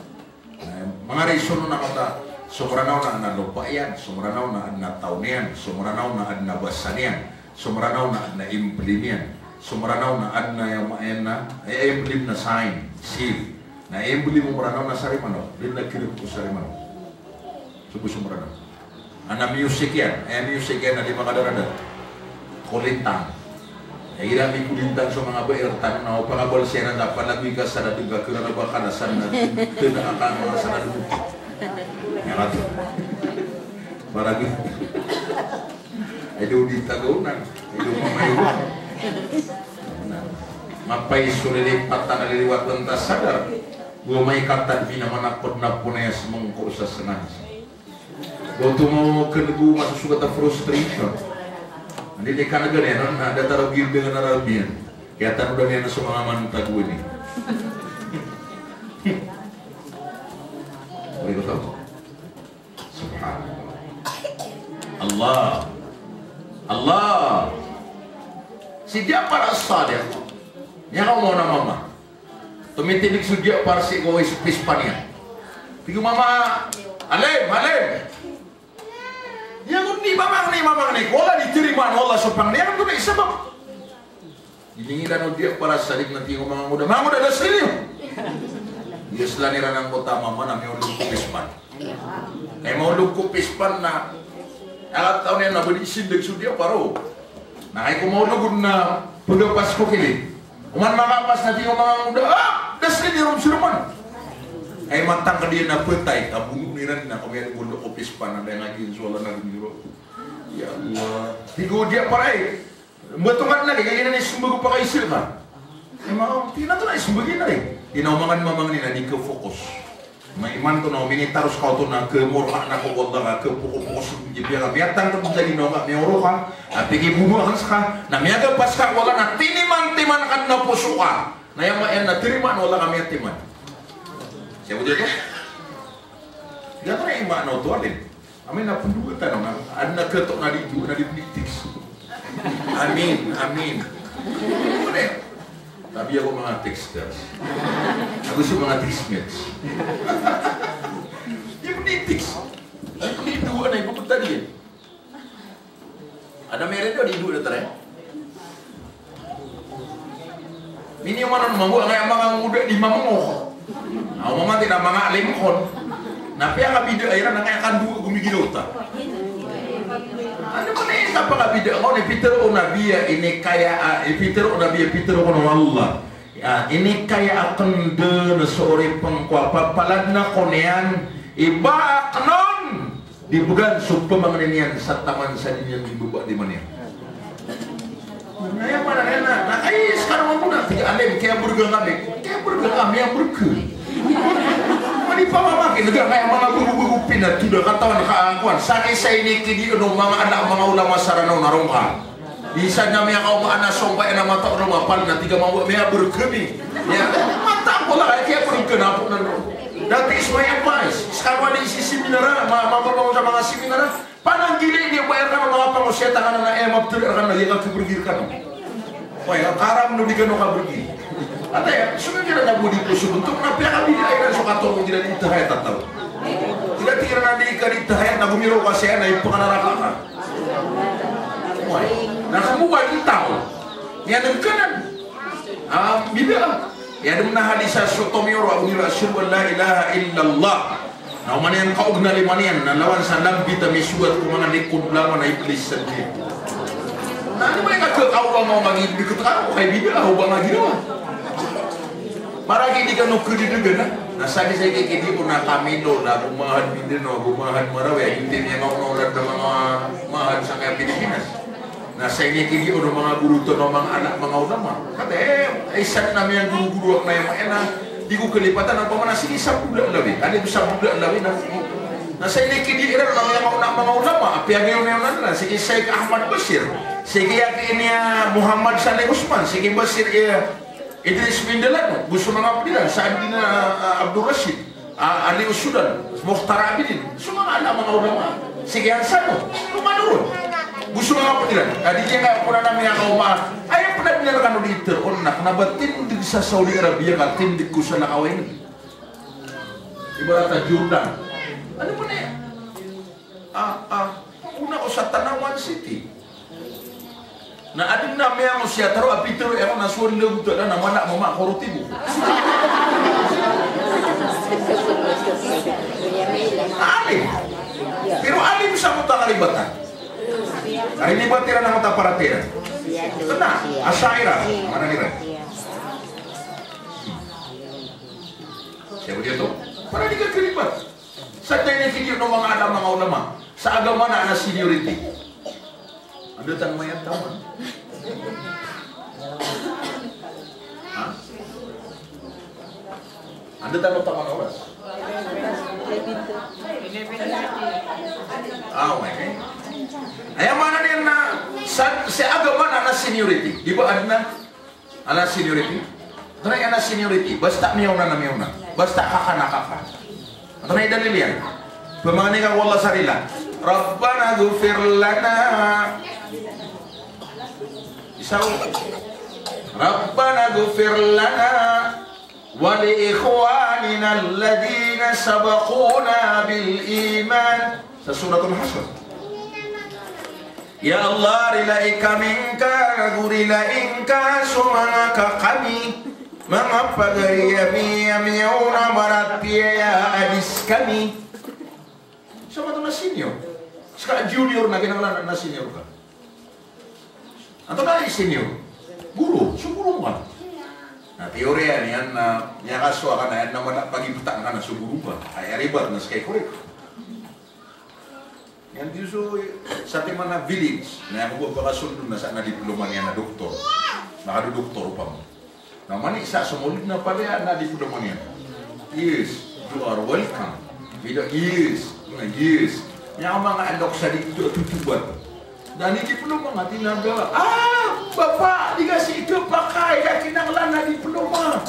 Eh, manga reason na kata, so Mranaw na adn a lopa iyan, so Mranaw na adn a taw niyan, so Mranaw na adn a basa niyan, so Mranaw na adn a emblem iyan, so Mranaw na adn a, aya maana, eh, emblem na sign, seal. Na emblem o Mranaw na sarimanok, dn a kirep ko sarimanok. So bo so Mranaw. Adn a music iyan, aya music iyan na di makadaradat. Kolintang. Aya iran mikolintang so manga bai rktano na o pangabal siran na palagoy ka sa na dn ka keraraba ka na sa na dn a ka manga sa na dn. Aya kato. Paragoy. Ay do di tagaw na. Ay do mamayo. Mapay so lilipatan a liliwatan ta sadar. Go may katad pinamanapod na ponayas mangko sa sengan. Go tomo kengo masosogat a frustration. Andi di kanega niyan on, na datar o gildengan a rabiyan. Kiyatanodan iyan so manga mantago ini. Ori ko to? Subhanallah. Allah. Allah. Si Ja'far As-Sadiq. Niyan ka omaona mama. Tomitindeg so Ja'far sii ko is-, pispan iyan. Tig o mama, "Alim, Alim." Niyan ko di mamangni, mamangni. Wala di tirimaan o Allah so pangni. Aya antonaa i sabap? Giningilan o Ja'far As-Sadiq na tig o manga ngoda, "Manga ngoda, da sli niyo." Iyaslan iran angkoto a mama na miyaolog ko pispan. Kay maolog ko pispan na, aya kataw niyan na ba di sindeg so Ja'far o. Na kay ko maolog on na pagapas ko kilid. Oman makapas na tig o manga ngoda, "Ah, da sli niyo ron siroman." Kay matangkd iyan na phatay, ka bonoon iran na, ka miyaolog ko pispan na da ngka giya so Allah na gomiro. Ya Allah. Tig o Ja'far ay, Mbato ngka dn a di, kagiya na ismbag o pakaisa ka. Aya manga, tig iyan a antonaa i smbag iyan a di. Tig iyan a oman ka mamangni na di ka focus. Maimanto na o minitaros ka oto na kemorkaan ako ko Allah ka kepoko-poko sa di piya ka. Miyatangkd sa ginawa ka, miyaoro ka, a pikibono akn ska, na miyagapas ka ko Allah na tiniman-timan ka dn a poso ka. Na aya maana niyan na tirimaan o Allah ka miyatiman. Siya ko di ko? Aya maana oto, Alim. Amin na pndowa tano na, adn a kato na di dowa na di pn i-text. Amin, amin. Tabiya ko manga texters. Ago so manga textmates. Di pn i-text. Di dowa na ipaptad iyan. Adn a miyaridao di dowa na tara. Miniyoman on mambo, angkaya manga ngoda di mambo. Aw, mambo di na manga alim kon. Na piyakabida iran angkaya kandowa gomigiraw ta. Ano man i kapakabida ko, ni pitharo o Nabi a inikaya, ah, i pitharo o Nabi a pitharo ko o Allah. Ya, inikaya aken den so oripeng ko a papaladn ako niyan, i ba aken on di began so pemangnin iyan sa taman sa di niyan di beba di maniyan. Na aya maana niyan na, na, ay, sekarang ako na, tig a alim, kaya berga kami, kaya berga kami, ang berga. Mani pamamaki, tig a, kaya mga bago-bago pinatod a katawan ka, ah, kowan, sa isa ini kidi, ano, mga anak, mga ulama sa Ranaw na rongka. Isa na miyakaoma a sompay na mata o roma, pal na tig a mawa, miyabor kami. Ya, mata ko la, kaya berga na ako na, no. That is my advice. Sekarang ini isi seminar, ma-, ma-, ma-, sa mga seminar, Pananggilai niyo ba iran a manga pangosiyat a kanan a aya mabtad iran na aya kakebergi rkano. Way, karam no di kano kabergi. Ata aya, so iran a bo di poso bontok na piyakabida iran so katorog iran i tahayat a taw. Tig iran a di ka di tahayat na gomiraw ka saya na ipekanaraka ka. Way, na kamowa di taw. Niyan ang kanan. Ah, bida. Aya den a hadis a so tomiyoro a gomiraw, "Ashhadu an la ilaha illallah." Na oman iyan kaognali man iyan, na lawan sa lambit a misogat ko manga likod langon a Iblis sa doniya. Na ano ba iyan ka, kaowa nga o mangibig ko, kaowa kay bida, kaowa nga ginawa. Maragi di kano kedidegan, na. Na sagi sa ikikidi ko na Camilo, na gomahad Mindanao, gomahad Marawi, a giyangkoto a manga olad na manga mahad sangkaya Pilipinas. Na sa inikidi o manga goro tano, manga anak, manga ulama. Kata, eh, isa na miyagorogoro akn aya maana, di ko kalipatan, opama na sii sa Bola Lawi. Kani ko sa Bola Lawi na, na sa inikidi iran na manga anak, manga ulama. Apiya giyoto na, na sii Sheikh Ahmad Bashir, sii ki Muhammad Saleh Usman, sii ki Bashir, eh, Idris Mindalano, go so manga ped iran, Saadin, ah, Abdul Rashid. A-, Ali Usudan, Mukhtar Abidin, so manga anak, manga ulama. Sii ki Hansano, so manga doron. Go so manga ped iran. Ka di giya nga ko na miyakaoma. Aya ped a binar kano di tharoon na kena ba tindeg sa Saudi Arabia ka tindeg ko salakaw a inged. Ibarat a Jordan. Ano pn aya? Ah, ah, ona ko sa Tanauan City. Na adn a miyangosiyat a roo a pitharo iyan ko na so lagot a da na mala a mama ko roti bo. Alim. Pero alim sa mota karibatan. Karibatan iran a mota paratiyaya. Kena, Asha'irah, mana nira. Siya bo diyato? Para di ka karibat. Sa tinikidiyo o manga alim, manga ulama, sa agama na, na seniority. Anda tano mayad taman? Ha? Anda tano taman oras? Ah, okay. Aya maana niyan na sa, sa agama na, na seniority. Di ba adn a Aden a seniority? Antonaa i aden a seniority? Basta miyaona na miyaona. Basta kaka na kaka. Antonaa i dalil iyan? Pamangni ka ko Allah sa rila. Rabbana ighfir lana. Isa o. Rabbana ighfir lana wa li ikhwanina alladhina sabaquna bil iman. Sa Suratul Hashr. Ya Allah, rilai kami ngka, ago rilai ngka so manga kaka mi, manga pagari ami a miyaona a maratiyaya a di skami. Sa mato na senior. Ska junior na kinanglan na senior ka. Antonaa i senior? Guro, so guro ka. Na teoriya niyan na, miyakasowa ka na, iyan na mada pagipta ka na so guro ka. Ay, aribat na ska i korek. Iyan di so, sa timan a village, na iyan ko ba pakasold on na sa na diploma niyan na doktor. Makadodoktor opama. Na mani sa so Maulid na pala iyan na diploma niyan. Yes, you are welcome. Bila, yes, yes. Niyan manga alok sa di ko tutubat. Na aya diploma nga tinada. Ah, Bapa, di ka sii kapakay, ka kinanglan a diploma.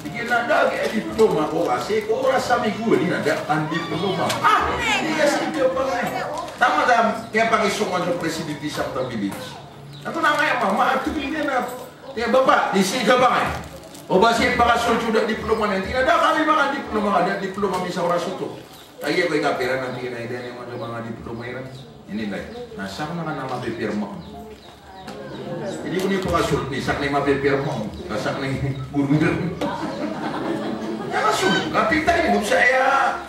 Tig iyan a da a giya diploma ko, kasi ko oras ami gowani na da a diploma. Ah, di ka sii kapakay. Taman da, kiyapakisongan so presidente sa Mata Village. Antonaa i mama a tig iyan a, tig iyan a, Bapa, di sii kapakay. O ba sii pakasold so da a diploma niyan. Tig iyan a da kami makadiploma, da a diploma mi sa oras oto. Kagiya ko i kapira na tig iyan a, aya niyan manga diploma iran. Ini lay. Na sakn na ka na mapipirma. Ini ko niyan pakasold ni, sakn na i mapipirma. Ka sakn na i gurmir. Aya kasold, kapita ini, buksa aya.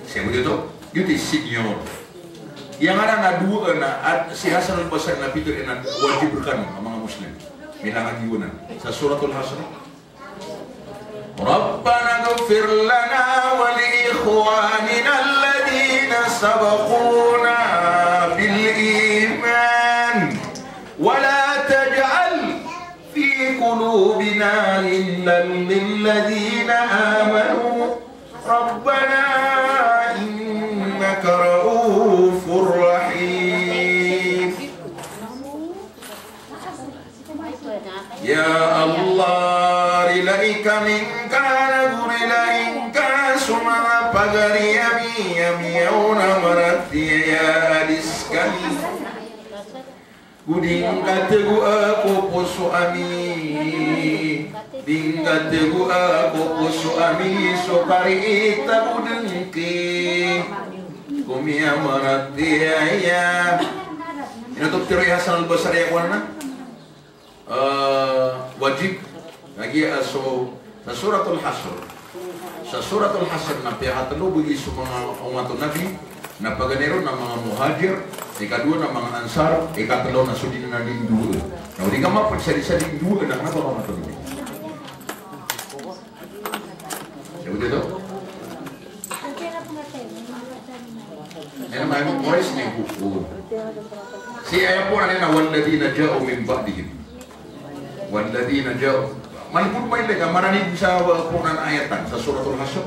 Siya bo giyoto? Giyoto i senior. Aya ngaran a dowa na, a, si Hasan al-Basri na pitharo iyan a wajib rkano a manga Muslim. Milangan iyan anan. Sa Suratul Hasr. ربنا اغفر لنا ولإخواننا الذين سبقونا بالإيمان ولا تجعل في قلوبنا غلا للذين آمنوا ربنا إنك رءوف رحيم. Ya Allah, rilai kami ngka, na go rilai ngka so manga pagari ami, a miyaona maratiyaya a di skami. Go di ngka tagoa ko poso ami, di ngka tagoa ko poso ami so karita bo dngki ko miyamaratiyaya. Ino oto pitharo i Hasan al-Basri a kowan na? Eh, wajib. Lagid a so, sa Suratul Hasr. Sa Suratul Hasr na piyakatlo bagi so manga omat o Nabi, na paganay ron na manga Muhajir, ikadowa na manga Ansar, ikatlo na so di na di ndowa. Na o di ka mapd sa di sa di ndowa na kna ba manga omat o Nabi. Sabot oto? Aya maana o Quraysh na iko. Sii aya poon a walladhina ja'u min ba'dihim. Walladhina ja'u. Malbod mailay ka maranib sa poon a ayat sa Suratul Hashr.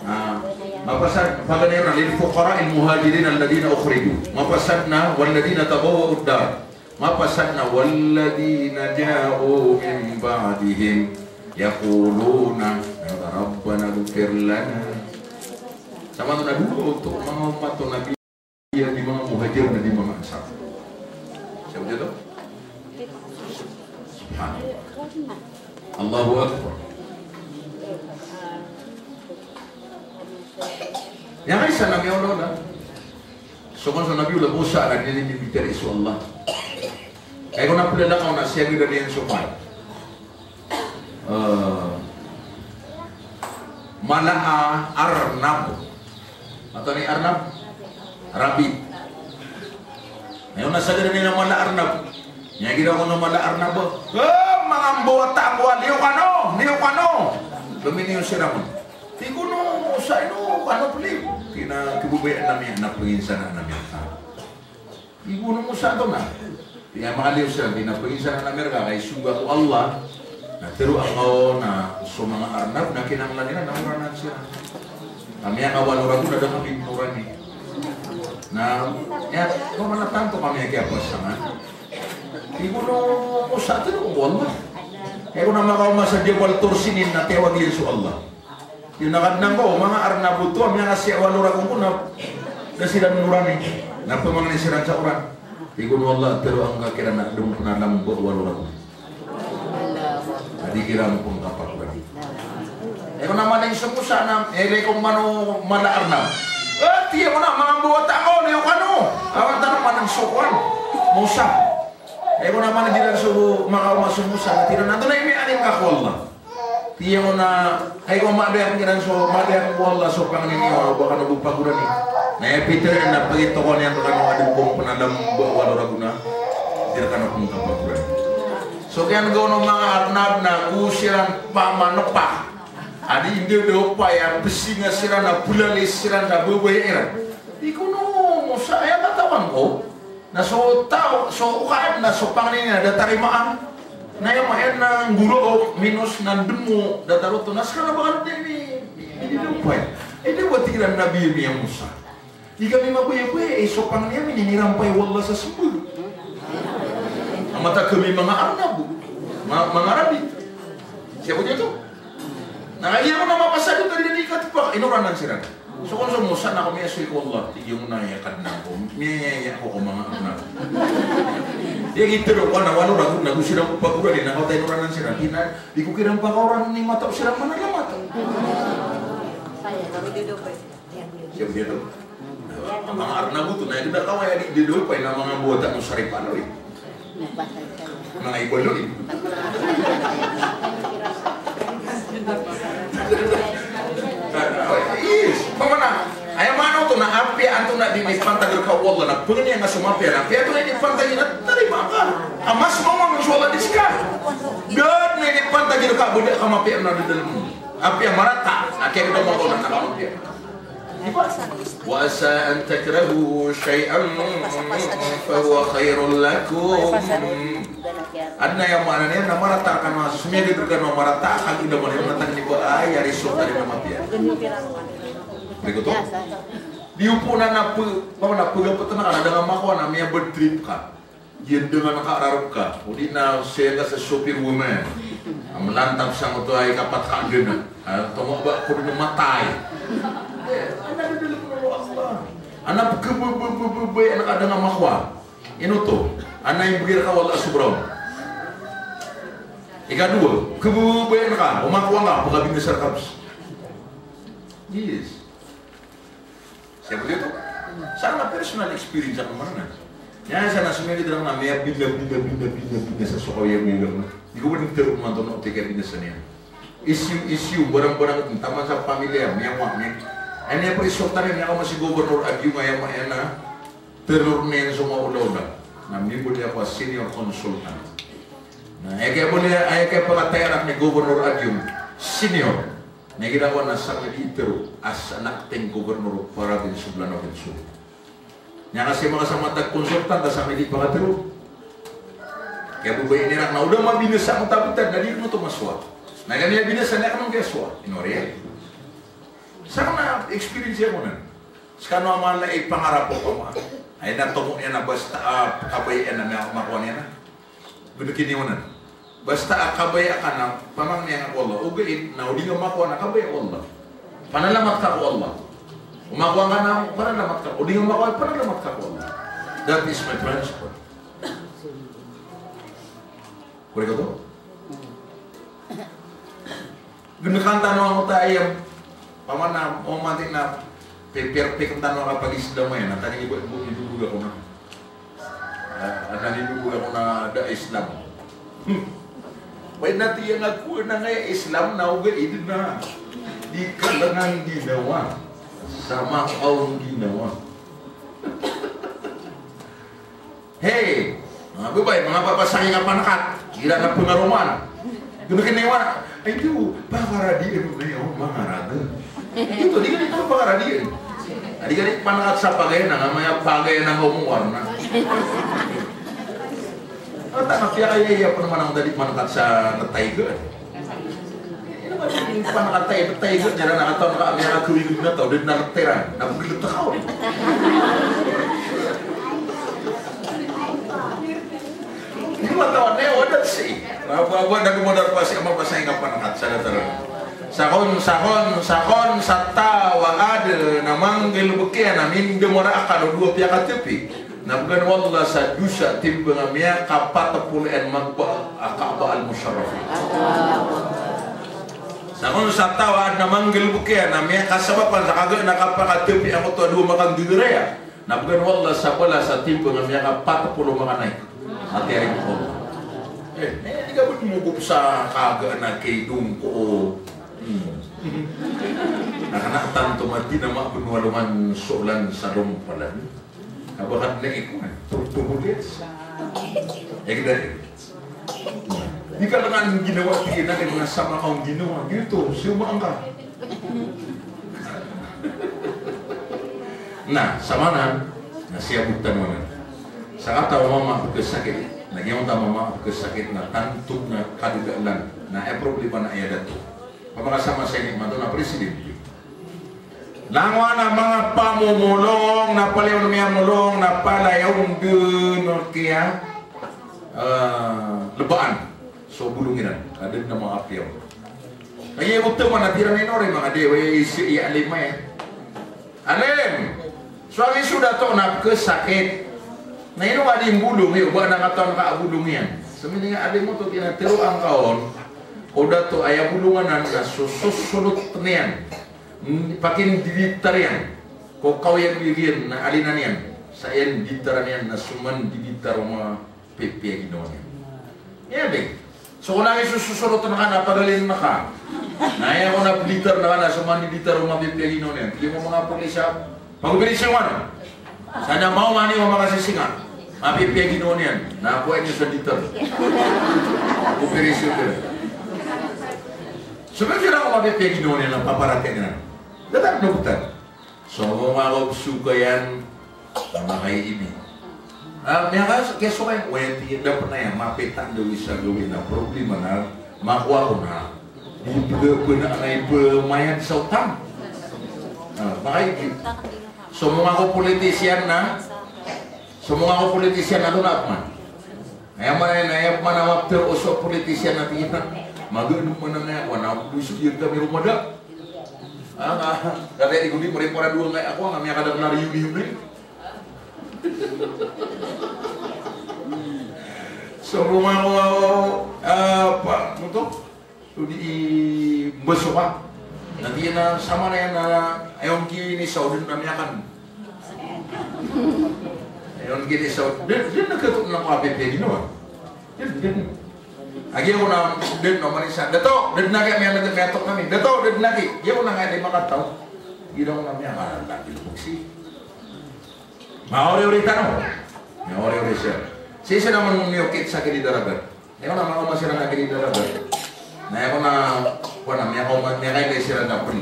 Na mapasad, paganay ron na lil fuqara'il muhajirin alladhina ukhriju. Mapasad na walladhina tabawwa'ud dar. Mapasad na walladhina ja'u min ba'dihim yaquluna rabbana ighfir lana. Sa maana na dowa oto manga omat o Nabi a di manga Muhajir na di manga Ansar. Sabot oto? Subhanallah. Allahu Akbar. Aya isa na miyaona-ona. So kon so Nabi Musa na di niyan mbitiyarai so Allah. Aya kon a plalakaw na siyagadan iyan so mala, eh, mala a arnab. Antonaa i arnab? Rabbit. Aya kon a siyagadan iyan a mala a arnab. Aya giraw kon a mala a arnab. Eh, manga mbawata ko a liyo kano, liyo kano. Pminiyo siran on. Tig o Musa, ino kano pli? Tig iyan a kibabayaan ami na pnginsanan ami rka. Tig o Musa antonaa? Tig iyan a makaliyo siran, tig iyan a pnginsanan ami rka, ka isogo ko Allah na tharoa ngka on na so manga arnab na kinanglan iran na oranan siran. Ka miyakawalo ragon na da kami norani. Na, aya, pamana tanto kami a kiyapasangan. Tig o Musa, tharoa ko Allah. Aya kon a makaoma sa Jabal Tur Sinin na tiyawag iyan so Allah. Tig iyan a Kadnan ko, manga arnab oto a miyakasiyawalo ragon ko na da siran norani. Na pmangni siran sa oran. Tig o Allah, tharoa ngka kiran a da pn a lamba o walo ragon. A di kiran pn kapakorani. Aya kon a maana i so Musa na, eh, ilay ko mano mala a arnab. Eh, tig iyan a manga mbawata ko, liyo kano. Awan tano maana so kowan, Musa. Aya kon a maana iran so makaoma so Musa, tig iran a antonaa i miyaaloy ngka ko Allah? Tig iyan a, aya kon a maana iran so, maana iran ko Allah so pangni niyo a ba kano bo pagorani. Na aya pitharo iyan na pagitokawan iyan rkano a da ko pn a lamba o walo ragon a di rkano pn kapakorani. So kiyan'ga on o manga arnab na go siran pamanpa. A di ndodopay a pzinga siran a plalis siran sa babaya iran. Tig o Musa, aya katawan ko na so taw, so okit na so pangni niyan na da tarimaan. Na aya maana na nggolaok, minos na ndmo, datar oto na ska na ba kano di mi-, minidopay. Aya da ba tig iran a Nabi ami a Musa. Di kami mabayabaya, eh, so pangni ami na inirampay o Allah sa smbag. A mataan kami manga arnab, ma-, manga rabbit. Siyabot iyan oto. Na kagiya ko na mapasad oto a di da di katpa, inoranan siran. So kon so Musa na ko miyasoy ko Allah, tig iyan a ya Kadnan ko, miyayaya ako ko manga arnab. Aya gii tharoa ko na walo ragon na go siran pagorani na kaoto a inoranan siran. Di na, di ko kiran pakaoran i mata o siran manalamat. Siyabot iyan oto. Manga arnab oto na aya da kawaya di dodopay na manga mbawata ko sa Ripalo, eh. Manga ibaloy. Yes. Pamana, aya maana oto na apiya Antonaa i inipantag rka o Allah na pangnin ka so mapiya, na apiya antonaa i inipantag iyan na tarimaa ka. A mas mama man so Allah di ska. Da dn a inipantag rka a ba da ka mapiya na da dn. Apiya marata, a kiyagdam o Allah na ka mapiya. Di ba? Wa asa an takrahu shay'an fa huwa khairul lakum. Adn a aya maana niyan na marata rkano a so miyagd rkano a marata, a kagdam iyan na tangni ba a aya result iyan na mapiya. Berikut oto. Di opama na pe, opama na pegapet na ka na da nga makowa na miyabad trip ka. Giya da nga na kararok ka. O di na saya nga sa chauffeur woman. A mlantap sangkoto a ikapat ka dn. A, tomo ba ko dn matay. Eh, ana da dn ko Allah. Ana pegababababaya na ka da nga makowa. Ino oto. Ana imbgay rka o Allah a sobra on. Ikadowa, pegabababaya na ka. O makowa nga, pegabinasa rka bs. Yes. Siya ba dito? Sa personal experience ako man na. Niyan sa na so miyagd rkano na miyabinasa, binasa, binasa, binasa so kawiya miyagd rkano. Di ko ba dito man to na oto i kabinasa niyan. Issue, issue, barang-barang, taman sa pamilya, miyawa, miya. Ay, miyaprisulta niyan, miyakaoma si Governor Aguio, aya maana, teror niyan so maolaola. Na miyabaloy ako a senior consultant. Na aya kiyabaloy, aya kiyapakataya rakn i Governor Aguio, senior. Na igira ko na sakn i di itero a sa acting governor o province o Blanao del Sur. Niyan ka sii makasama tag consultant a sakn i di pakatero. Kiyababaya iran na o da mabinasa ko tabtad na di ko oto masowa. Na kami a binasa na kami kiyasowa. Ino oriyan. Sakn na experience ako nan. Skano a mala i pangarap o koma. Ay na tomo iyan na basta, ah, kabaya iyan na makowa niyan na. Gdkn iyan onan. Basta a kabaya ka na pamangni angka ko Allah. Ogaid na o di nga makowa na kabaya o Allah. Panalamat ka ko Allah. O makowa nga na panalamat ka. O di nga makowa, panalamat ka ko Allah. That is my principle. Korek oto? Gdkn tano angkoto a aya. Opama na, o mati na, pe-, perfect tano a kapag-Islam iyan, na tani ibo, ibo, ibo, ibo ako na. Ah, tani ibo, ibo ako na da Islam. Hmm. Oway na tiyan ako na nga aya Islam na ogaid na di kalangan ginawa. Sa makaon ginawa. Hey, manga babay, manga papasangi ka panakat, igira ka pengaroman. Gdkn iyan a, ay, di o, pakaradian o kayo, manga raga. Ito, di ka di pakaradian. Di ka di panakat sa pagay na, nga maya pagay na nga omowarna. Ata na piyakaya iya pn manang da di panakat sa natay ka. Ino ba di panakat sa natay ka, igira na katawan ka, miyakagawigawig na taw, di na natay ran, na bugil ta kaw. Di ba tawan na iyan, wadat si. Ba, ba, ba, na gumodar pa si ama pa sa ingka panakat sa datar. Sakn, sakn, sakn sa taw a adn a manggalbk iyan a mindmor a akal o dowa piyakatpi. Na bgan o Allah sa dosa timbang a miyakapat polo iyan magba a Kaaba al-Musharrafah. Sakn sa taw a adn a manggalbk iyan a miyakasabapan sa kagaan a kapakatpi angkoto a dowa makangggaraya. Na bgan o Allah sa balas a timbang a miyakapat polo makanaik a tiyarik o Allah. Eh, eh, di ka ba di mogop sa kagaan a kaidong ko, hmm. Na kna tanto mati na mabnoa longan solan sa lompalan. Ka ba ka dn iko, eh, turtubo di. Eh, kita, eh. Di ka langan ginawa, di na, di na sama ka ginawa. Giyoto, siyomaan ka. Na, samanan, na siyabot tano anan. Sakataw a mama a pkhasakit, na giyoto a mama a pkhasakit na tanto na kadadalan, na aya problema na aya dato. Pamakasama sa ini mato na presidente. Langowan a manga pamomolong, na palaya on miyamolong, na palaya on dn kiya, eh, lebaan so bolong iran. Ka da dn a manga apiya on. Kagiya oto man a tig iran ino ri manga di, oway, isi iya alim iyan. Alim! So agi so dato na pkhasakit. Na ino ka di mbolong iyo, ba na katawan ka a bolong iyan. Samining a alim oto, tig iyan a tharoa ngka on ko dato, aya bolong anan na so sosolot iyan. Hmm, pakindiditar iyan ko kawiyagoyag iyan na alina niyan. Sa iyan ditaran iyan na so mandiditar o mapipiya ginawa niyan. Iya di. So ko na iso sosolot na ka na pagalin na ka. Na aya ko na pditar na ka na so mandiditar o mapipiya ginawa niyan. Tig iyan ko manga polis a, Pag-operasyon man. Sana maoma niyo a makasisinga. Mapipiya ginawa niyan. Na ako ay niyo sa ditar. Operasyon ka. So, pero sila ko mapipiya ginawa niyan na paparatiyaya niyan. Datar doktor. So, manga ko sukayan, na makaiibi. Ah, miyaka, kaya sukay, waya ti, dapat na yan, mapita daw isa gawii na problema na, makowa ko na, di pwede, pwede na, na ipemayad sa utang. Ah, makaiibi. So, manga ko politician na, so, manga ko politician na, doon na, man. Aya man, aya man a maptero so politician na tig iyan a, magaan man angkaya ako, na buwis iyan kami roo mada. Ah, nga, kati di ko di mari para dowa angkaya ako, nga miyakadakl a riyo-riyo na. So, roma ko, ah, pa, ano to? So di i mbaso ka. Na tig iyan a samanaya na, ayon ki ini sa o den na miyakan. Ayon ki ini sa o den, den na kato na ko apipiya ginawa. Den, den. Agi ako na, den na manisa. Dato, den na kaya miyan na miyatok kami. Dato, den na ki. Agi ako na kaya di makataw. Ginawa ko na miyakan. Lagi lubog si. Maori-ori tano. Maori-ori siya. Sii siran mambo miyokit sa kini daragat. Aya ko na makaoma siran a kini daragat. Na aya ko na, ko na, miyakaoma, miyakailay siran a peli.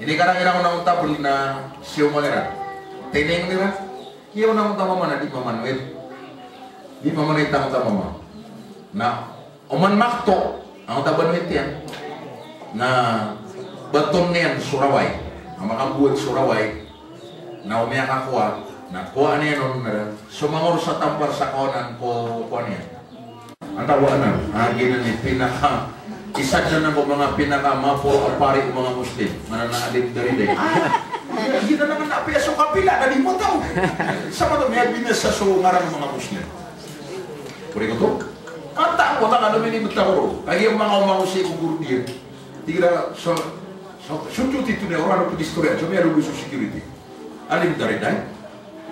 Ini karang iran ko na onta peli na siyo man iran. Tining iran. Iya ko na onta mama na di mamanwit. Di mamanwit angkoto a mama. Na Oman makto, angkoto a banwit iyan, na baton iyan so rawai, na makambowat so rawai, na o miyakakowa, na kowaan iyan on na, so mangor sa tampar sa kawanan ko, kowa niyan. Antaa anan, a giyanan i pinaka, isa dn anan ko manga pinaka maporo a pari o manga Muslim, mana na Alim Daridai. Ah, giyanan anan na piya so kapila, na di mataw. Sa mato, miyabinasa so ngaran o manga Muslim. Korek oto? Katawan ko, tig iyan a mini btad ko roo. Kagiya manga o manga o sii ko goro diyan. Tig iran a so, so, so duty tano, ora na pag-istorya, so miyadogo so security. Alim Daridai.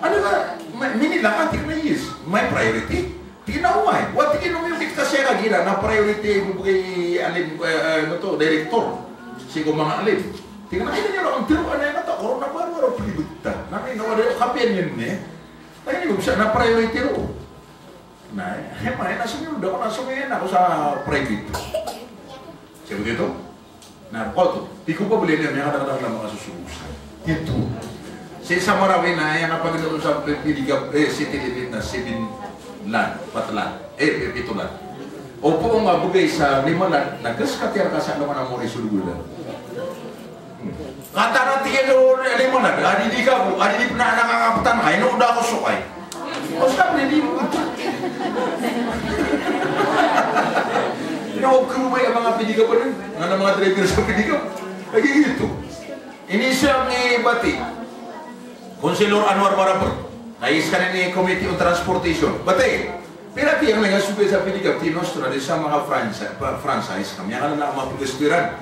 Ano ka, ma-, minilak ka, tig iyan a yes. May priority. Tig iyan a why? Wa, tig iyan a miyokit ka sii kagiya na priority ibibgay i alim, eh, eh, ano to, director. Sii ko manga alim. Tig iyan a, ino niyo ron, tero ka na iyan, katawan ko roo na baro, baro pd i btad. Na ino, wala, kapiya niyan, eh. Tig iyan a, ibig sa na priority roo. Na, eh, ma, eh, na somiyold ako, na somiyold ako sa private. Sii ko tito? Na, koto, di ko pa bali niyan, miyakadakdakl a makasosogosan. Tito. Sii sa Marawi na, aya kapagdakl sa P D Gab, eh, City Limit na seven land, pat land, eh, pito land. Opama bgay sa lima land, na gas katiya ka sa alongan a mori so lgolan. Katawan a tig iyan o lima na, a di di ka bo, a di di pn a nakakaptan ka, ino da ko so kay. O sa di di bo. Ino ko ba a manga P D Gab, nga na manga driver sa P D Gab. Lagid oto. Ini siya ni Bati. Councilor Anwar Marabr. Kay skaniyan i Committee on Transportation. Bati. Pira tiyang nga sogay sa P D Gab, tinostro na di sa manga Fransa, pa-, Fransa, iskam. Aya ka na mapagastwiran.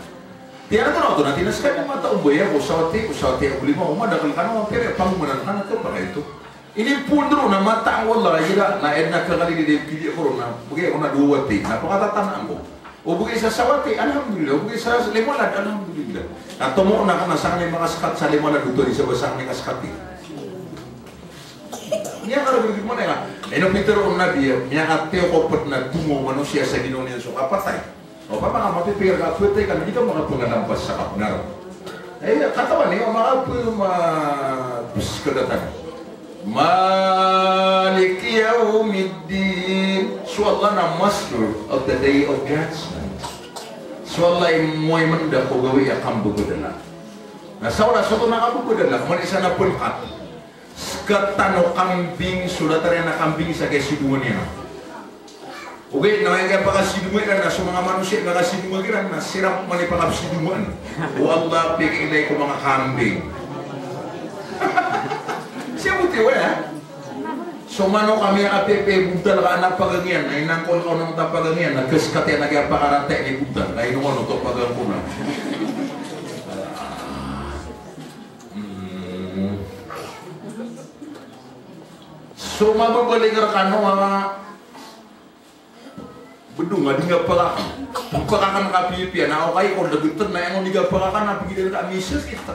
Tig iyan a tonaa oto na, tig iyan a skaniyan mataw o baya ko, sawati, o sawati a boli ma, o madakl ka na, o pira, pangomanan ka na, tig iyan a ba kaito. Ini pondro na mataan ko, Allah, aya na, na aya na kakalilid a pili ko ron na, bgay ako na dowa wati, na pakatatanaan ko. O bgay sa sawati, alhamdulillah, o bgay sa lima land, alhamdulillah. Na tomo na ka na sangkaya makaskat sa lima land, oto di sa ba sangkaya kaskat i. Niyan ka roo bgay man iyan. Ino pitharo o Nabi, miyakatiyokop na tomo o manosiya sa ginawa niyan so kapatay. O ba, manga mapipikir ka, pwede ka na di ka makapangalampas sa kabnar. Eh, katawan iyo, manga pw-, ma-, bs, kadatan. Maliki yawmiddin. So Allah na master of the day of judgment. So Allah i moay mnda ko gawii a kambabadala. Na sa oras oto na kambabadala, man isa na pngkat. Skatan o kambing, so datar iyan a kambing sa kiyasidongan iyan. Ogaid na aya kiyapakasidongan iran na so manga manosiya a makasidongan kiran na siran pman i pakapsidongan. O Allah, pikailay ko manga kambing. Siya boti waya. So manok a miyakapiyapiya i bontal ka a napagang iyan, na inangkol ka on a tapagang iyan, na kskat iyan a kiyapakaratay i bontal, na ino ka on oto pagang ko na. Hmm. So mababaling rkano a bdong a di nga pakakan. Pakakan ka piyapiya, na okay ko dagtn na aya ngka di nga pakakan na pagilay ka misis ita.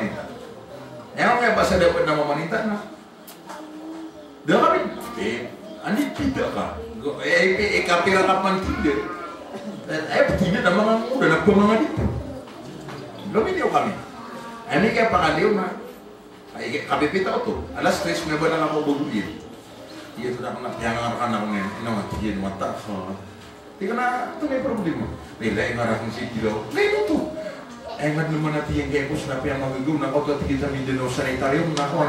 maninta. Aya nga ba sa dapat na maninta na. Da kami, eh, andi pida ka. Go, eh, eh, eh, kapira ka man pida. Eh, eh, pida na manga muda na pamangadi. Lominiyo kami. Ani kaya pakaliyo na. Ay, kapipita oto. Alas tres na ba na ako bago iyan. Iyan na ako na, piyangarkan ako ngayon. Ino nga, iyan, mata. Tig iyan a, "Antonaa i problema?" "Lay, lay, ngarak ko si Dilaw." "Lay, ino oto?" "Ay, mad naman a tiyan kay ko sa piyamagagaw na ko, tig iyan, sa Mindanao Sanitarium na ko.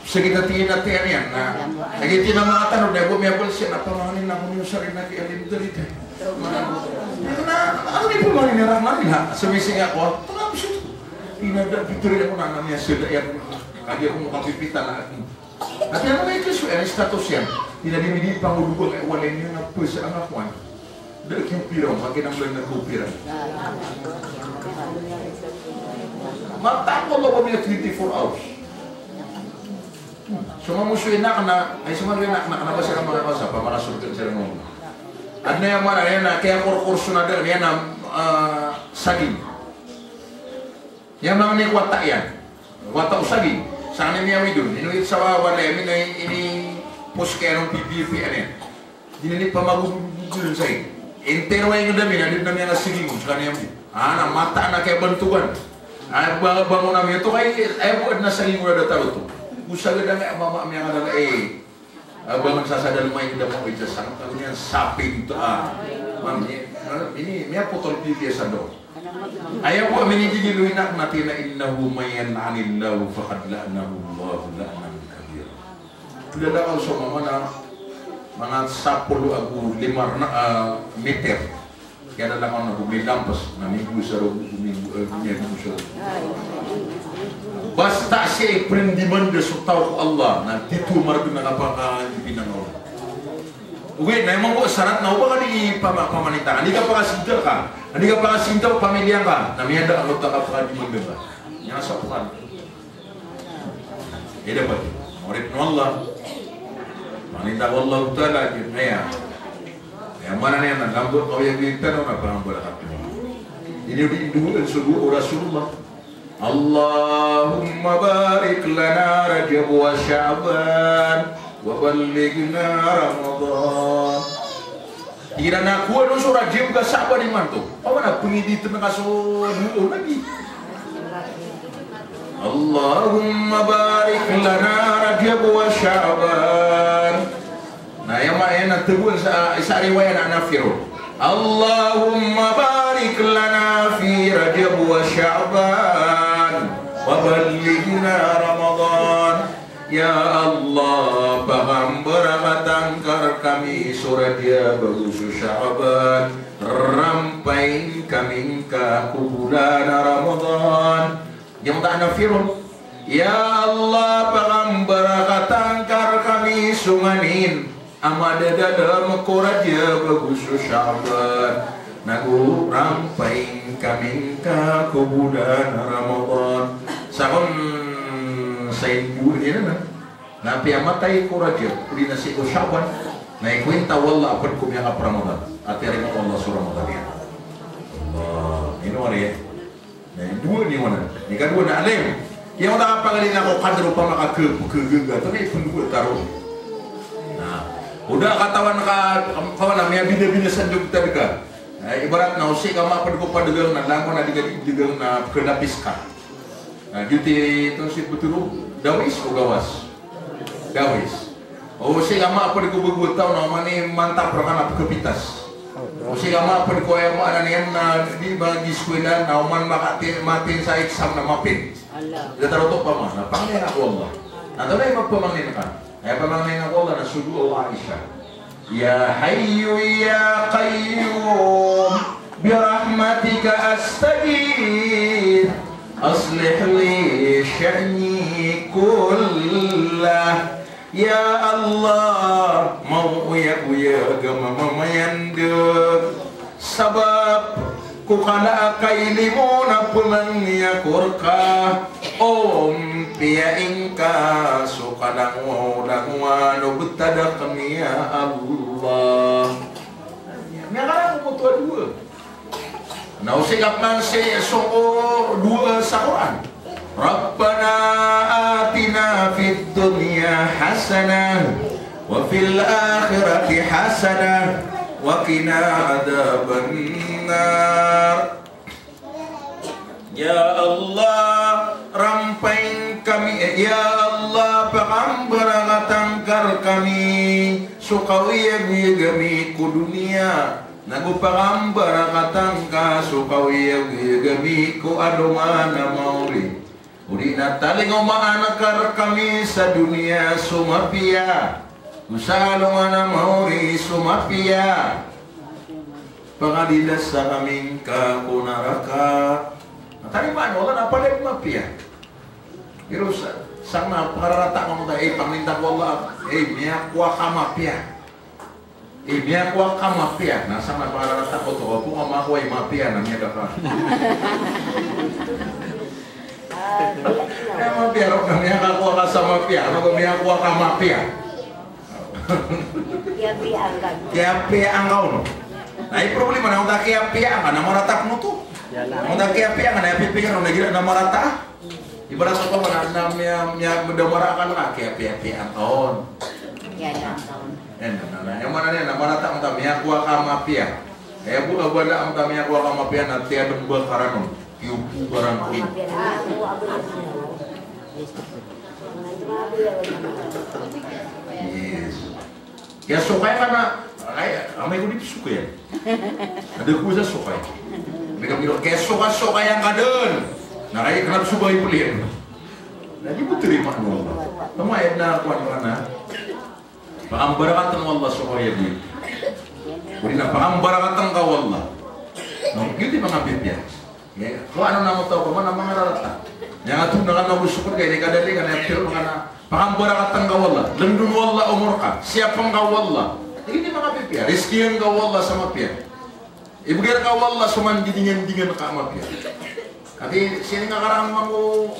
Sa kita tiyan a tiyan iyan na, lagid tiyan a manga tanod na, bo, miyabal siya na pamanganin na ko niyo sa rin na kay Alim Dalit." Tig iyan a, "Ano ni pamanganin na rak na rin, ha?" Sumising ako, "Tanga ko siya." Tinada, pituloy ako na, na miyasada iyan. Kagiya ko makapipita na. Ati ano na ito, so, eh, status iyan. Tinadi mi di pangulugan, eh, walay niyan na pwes ang akuan. Da kiyopira, makinang lang na kopira. Matapos ako niya twenty-four hours. So, mamusuy na ka na, ay, sumaluy na ka na, ka na ba sila makakasa, pamakasulkan sila mo. Ano yung mara, yan na, kaya kurkurso na da, yan na, ah, saging. Aya manga ni kwata iyan. Kwata o saging. Sangani miyawid on. Ino it sawa wala, aya mini, ini pos kaya nong pipipi, ano iyan. Di na ni pamagugugul sa iyan. Entero ay ngeda mi, na di na miyanga saging, sangani iyan. Ah, na mata na kaya bantugan. Ah, bang, bangon na miyan to kay, ay, buwan na saging wala da talo to. Usa geda nga, mama miyanga da, eh. Ah, ba man sasadal may da mo ija sangkal niyan sapin to, ah. Mam, ini, ini, miyapotol pipiya sa do. Aya bo a minigigiloy na, na tig iyan a, "Innahu man yal'anillahu faqad la'anahullahu la'nan kabira." Pila da ka so mama na, manga sapolo ago lima na, ah, meter. Kaya na lang ako na bumilampas, na minggu sa rogo, minggu, eh, minggu sa rogo. Basta siya iprindiman da so taw ko Allah, na tito marag na kapakaibinang Allah. Ogaid na imango sarat na oba ka di pama-, pamaninta. Andi ka pakasinta ka, andi ka pakasinta o pamilya ka, na miyada ka, oto ka pakadiman da ka. Niyan sa pukan. Ida pati. Oripn o Allah. Maninta ko Allah Ta'ala, di kaya. Aya maana niyan na lambot ka oyagoyag tano na pangambalakat mo. Ini di indugo so duo o Rasulullah. Allahumma barik lana Rajab wa Sha'ban wa ballighna Ramadan. Igira na kowa ron so Rajab ka Sha'ban imanto. Opama na pengiditn ka so doa o Nabi. Allahumma barik lana Rajab wa Sha'ban. Na aya maana niyan na tharoon sa isa a riwayat na Nafi' ron. Allahumma barik lana fi Rajab wa Sha'ban wa ballighna Ramadan. Ya Allah, pakambarakata ngka rkami so Rajab ago so Sha'ban, rampay kami ngka ko bolan a Ramadan. Giya mataan a Nafi' ron. Ya Allah, pakambarakata ngka rkami so nganin a madadalm ko Rajab ago so Sha'ban, nago rampay kami ngka ko bolan a Ramadan. Sa kon sa indo iyan na, na apiya matay ko Rajab, odi na sii ko Sha'ban, na ikointa o Allah a pd ko miyakap-Ramadan, a tiyarima o Allah so Ramadan iyan. Allah, ino ari iyan? Na, dowa niyo anan. Ikadowa na alim. Aya oto a kapagari na ko kadr o pamaka-, ke-, ke-, ke-, ke-, tano i pndowa taro. Na, o da katawan ka, kawan a miyabinabina sa ndog tadka. Na, ibarat na o sii ka mapd ko padagang na langon a di ka di dagang na pkhalapis ka. Na, giyoto i tonsi ptoro, dawis o gawas? Dawis. O sii ka mapd ko bago a taw na oman i mantap rka na pkhapitas. O sii ka mapd ko aya maana niyan na di ba di skwela na oman makati-, matin sa exam na mapin. Datar oto pama, na pangnin ako Allah. Na tonay mapamangnin ka. Aya pamangnin ako Allah na so doa o Aisha. Ya Hayyu ya Qayyum, bi rahmatika astaghith, aslih li sha'ni kullah. Ya Allah, maoyagoyag a mamamayandg sabap ko kala a kailimo na pmangni ako rka, o mpiya ingka so kalangolangowan o btad akn, ya Allah. Miyakarang ko oto a dowa. Na o sii ka pman sii so dowa sa Qur'an. Rabbana atina fid dunya hasanah wa fil akhirati hasanah wa qina adzabannar. Ya Allah, rampay kami, eh, ya Allah, pakambarakata ngka rkami so kaoyagoyag ami ko doniya. Nago pakambarakata ngka so kaoyagoyag ami ko alongan a maori. Odi na talingomaan ka rkami sa doniya so mapiya, go sa alongan a maori so mapiya. Pangadilasa kami ngka ko naraka. Na tarimaan o Allah na palaya mapiya. Pero sa, sa na pangararata ngka oto, eh, pangninta ko Allah, eh, miyakowa ka mapiya. Eh, miyakowa ka mapiya. Na sa na pangararata ko oto, ko nga makowa i mapiya na miyada ka. Eh, mapiya roo na miyakakowa ka sa mapiya. Ano ba miyakowa ka mapiya? Kiyapiya angka. Kiyapiya angka on. Na i problema na onta kiyapiya angka na marata pn oto. Na onta kiyapiya angka na ipipikir on na igira na marata. Ibarat so pamana na miya, miya, da marata ka na kiyapiyapiya angka on. Kiyapiya angka on. Eh, na, na, na, aya maana niyan na marata onta miyakowa ka mapiya. Aya bo a bala angka miyakowa ka mapiya na tiyadm ba karan on. Kiyopo karan on. Yes. Kiyasokay ka na, ay, amay ko di psokay. Ada ko sa sokay. Amay ka miro, kiyasokay-sokay angka dn. Na kay kna psokay pn iyan. Na di bo tarimaan o Allah. Tamayad na kowan ka na. Pakambarakatn o Allah so kaoyagoyag. Odi na pakambarakatn ka o Allah. Na giyoto i manga pipiya. Ya, ko ano na mo taw ko, mana mangararata. Yang ato na ka na usok ka, ini kadali ka na, pero ka na, pakambarakatn ka o Allah. Lndon o Allah omor ka. Siyapn ka o Allah. Ini manga pipiya. Rizkian ka o Allah sa mapiya. Ibgay rka o Allah so mandidingandingan ka a mapiya. Ati, sii nga karang mango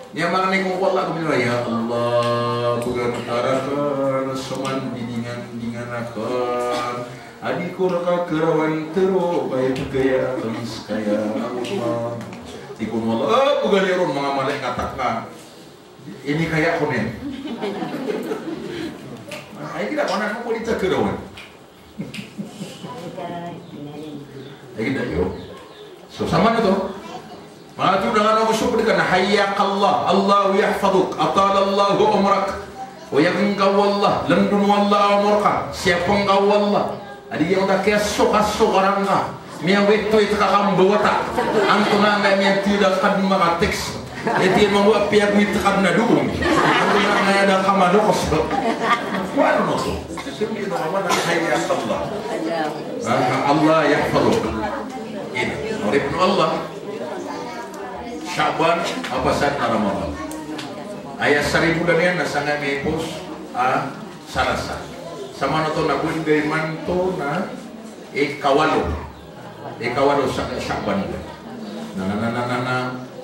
Niya mangni ko ko Allah ko minira, ya Allah, bgan ka rakn so mandidingandingan akn a di ko rka karawan tharoa ba aya bgaya akn ska, ya Allah. Tig o Allah, eh, bgan iron manga malaikat akn. Ini kaya ko niyan. Ay, di na ko anan ko di ta karawan. Lagid a iyo. So, saman oto. Manga tonganay ko, so pd ka na, hayyakallah, Allahu yahfadhuk, atalallahu umrak. Oyagn ka o Allah, lndon o Allah a omor ka, siyapn ka o Allah. Adi giyangkoto a kiyasokasoka rangka. Miyawitwit ka kambawata. Antonaa nga miyatida ka dn maka-text. Iti mambo a piyagwit ka dn a doon. Antonaa nga aya da ka malokos. Kowan oto. Siyapn ka o Allah. Hayyakallah. Ah, Allah yahfadhuk. Ino, oripn o Allah. Sha'ban, a pasad na Ramadan. Aya saribolan iyan na sangkai miyaipos a Salasa. Saman oto na bgan imanto na ikawalo. Ikawalo sa Sha'ban. Na, na, na, na, na, na.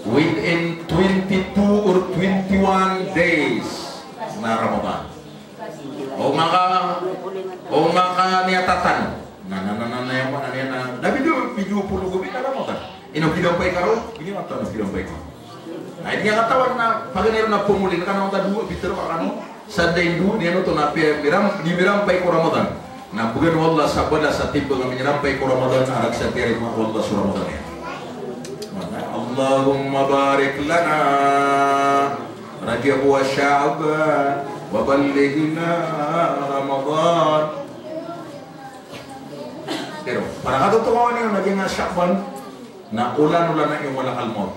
Within twenty-two or twenty-one days na Ramadan. O maka, o maka niyatatan. Na, na, na, na, na, aya maana niyan na, na bidyo, bidyo polo gobi na Ramadan. Ino pirampay ka roo, ini mata na pirampay ka. Na, ini nga katawan na, paganay ron na pmoli, na kano ta dowa, pitero, kano, sa da indo, niyan oto na piya, miram, di mirampay ko Ramadan. Na, bgan o Allah sa balas a timbang a minirampay ko Ramadan, a rk sa tiyarima o Allah so Ramadan iyan. Allahumma barik lana Rajab wa Sha'ban wa ballighna Ramadan. Pero, para katotokawan iyo na giyangkai a Sha'ban, na olan-olan iyo malakal mawt.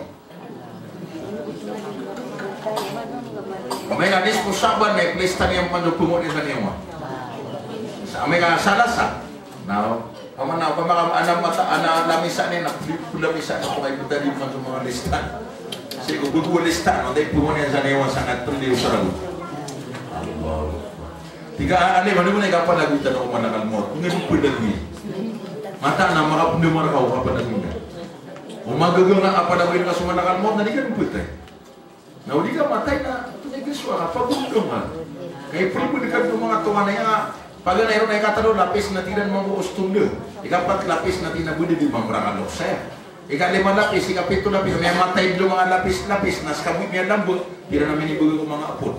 Amay ka nisfu Sha'ban na iplista niyan man so pngoon iyan sa niyan. Sa amay ka Salasa, na, paman na, paman ka, ana mata, ana lamisa niyan, na pli-, lamisa niyan, pakaibta di man so manga lista. Sii ko bgo lista, na, tayo pngoon iyan sa niyan, sa nga tndi o sarago. Allahu Akbar. Tig ka, a, ane, mani mo na ikapanagoy tano ko malakal mawt. Nga di pwede di. Mata na makapnda marka o kapanagoy na. O magaga nga kapanagoy na ka so malakal mawt, na di ka di pwede. Na o di ka matay na, ito na igaswa ka, pagundong ka. Kaya pwede di ka ito mga tungan na iya, paganay ron na ikataro, lapis na tiran mambo ostunde. Ikapat lapis na tinabudi di mamrakalok saya. Ikalima lapis, ikapito lapis, miyamatay dilo manga lapis-lapis, na ska bo miyalambo, pira na minibgay ko manga apod.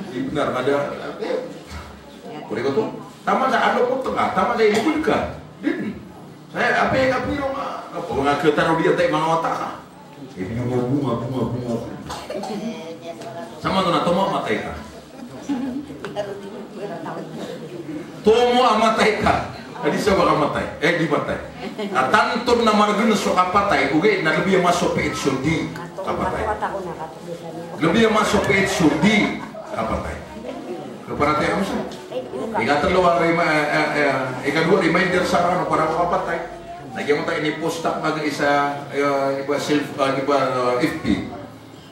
Di bnar, kada, eh, kore ko to. Taman sa alokot ka, taman sa ilibod ka. Din. Saya, apa yang kapiro nga, apa nga ketaro di atay manga wata ka. Ibinyo mo bunga, bunga, bunga. Saman oto na tomo a matay ka. Tomo a matay ka. Adi sa ba ka matay? Eh, di matay. A tanto na margn so kapatay, ogaid na lbi a masopiit so di kapatay. Lbi a masopiit so di kapatay. Kaparatiyaya mo sa. Ikatlo a rima-, eh, eh, eh, ikadowa, reminder sa kano para makapatay. Na giyangkoto a inipost akn a isa, eh, iba self, eh, iba, eh, F B.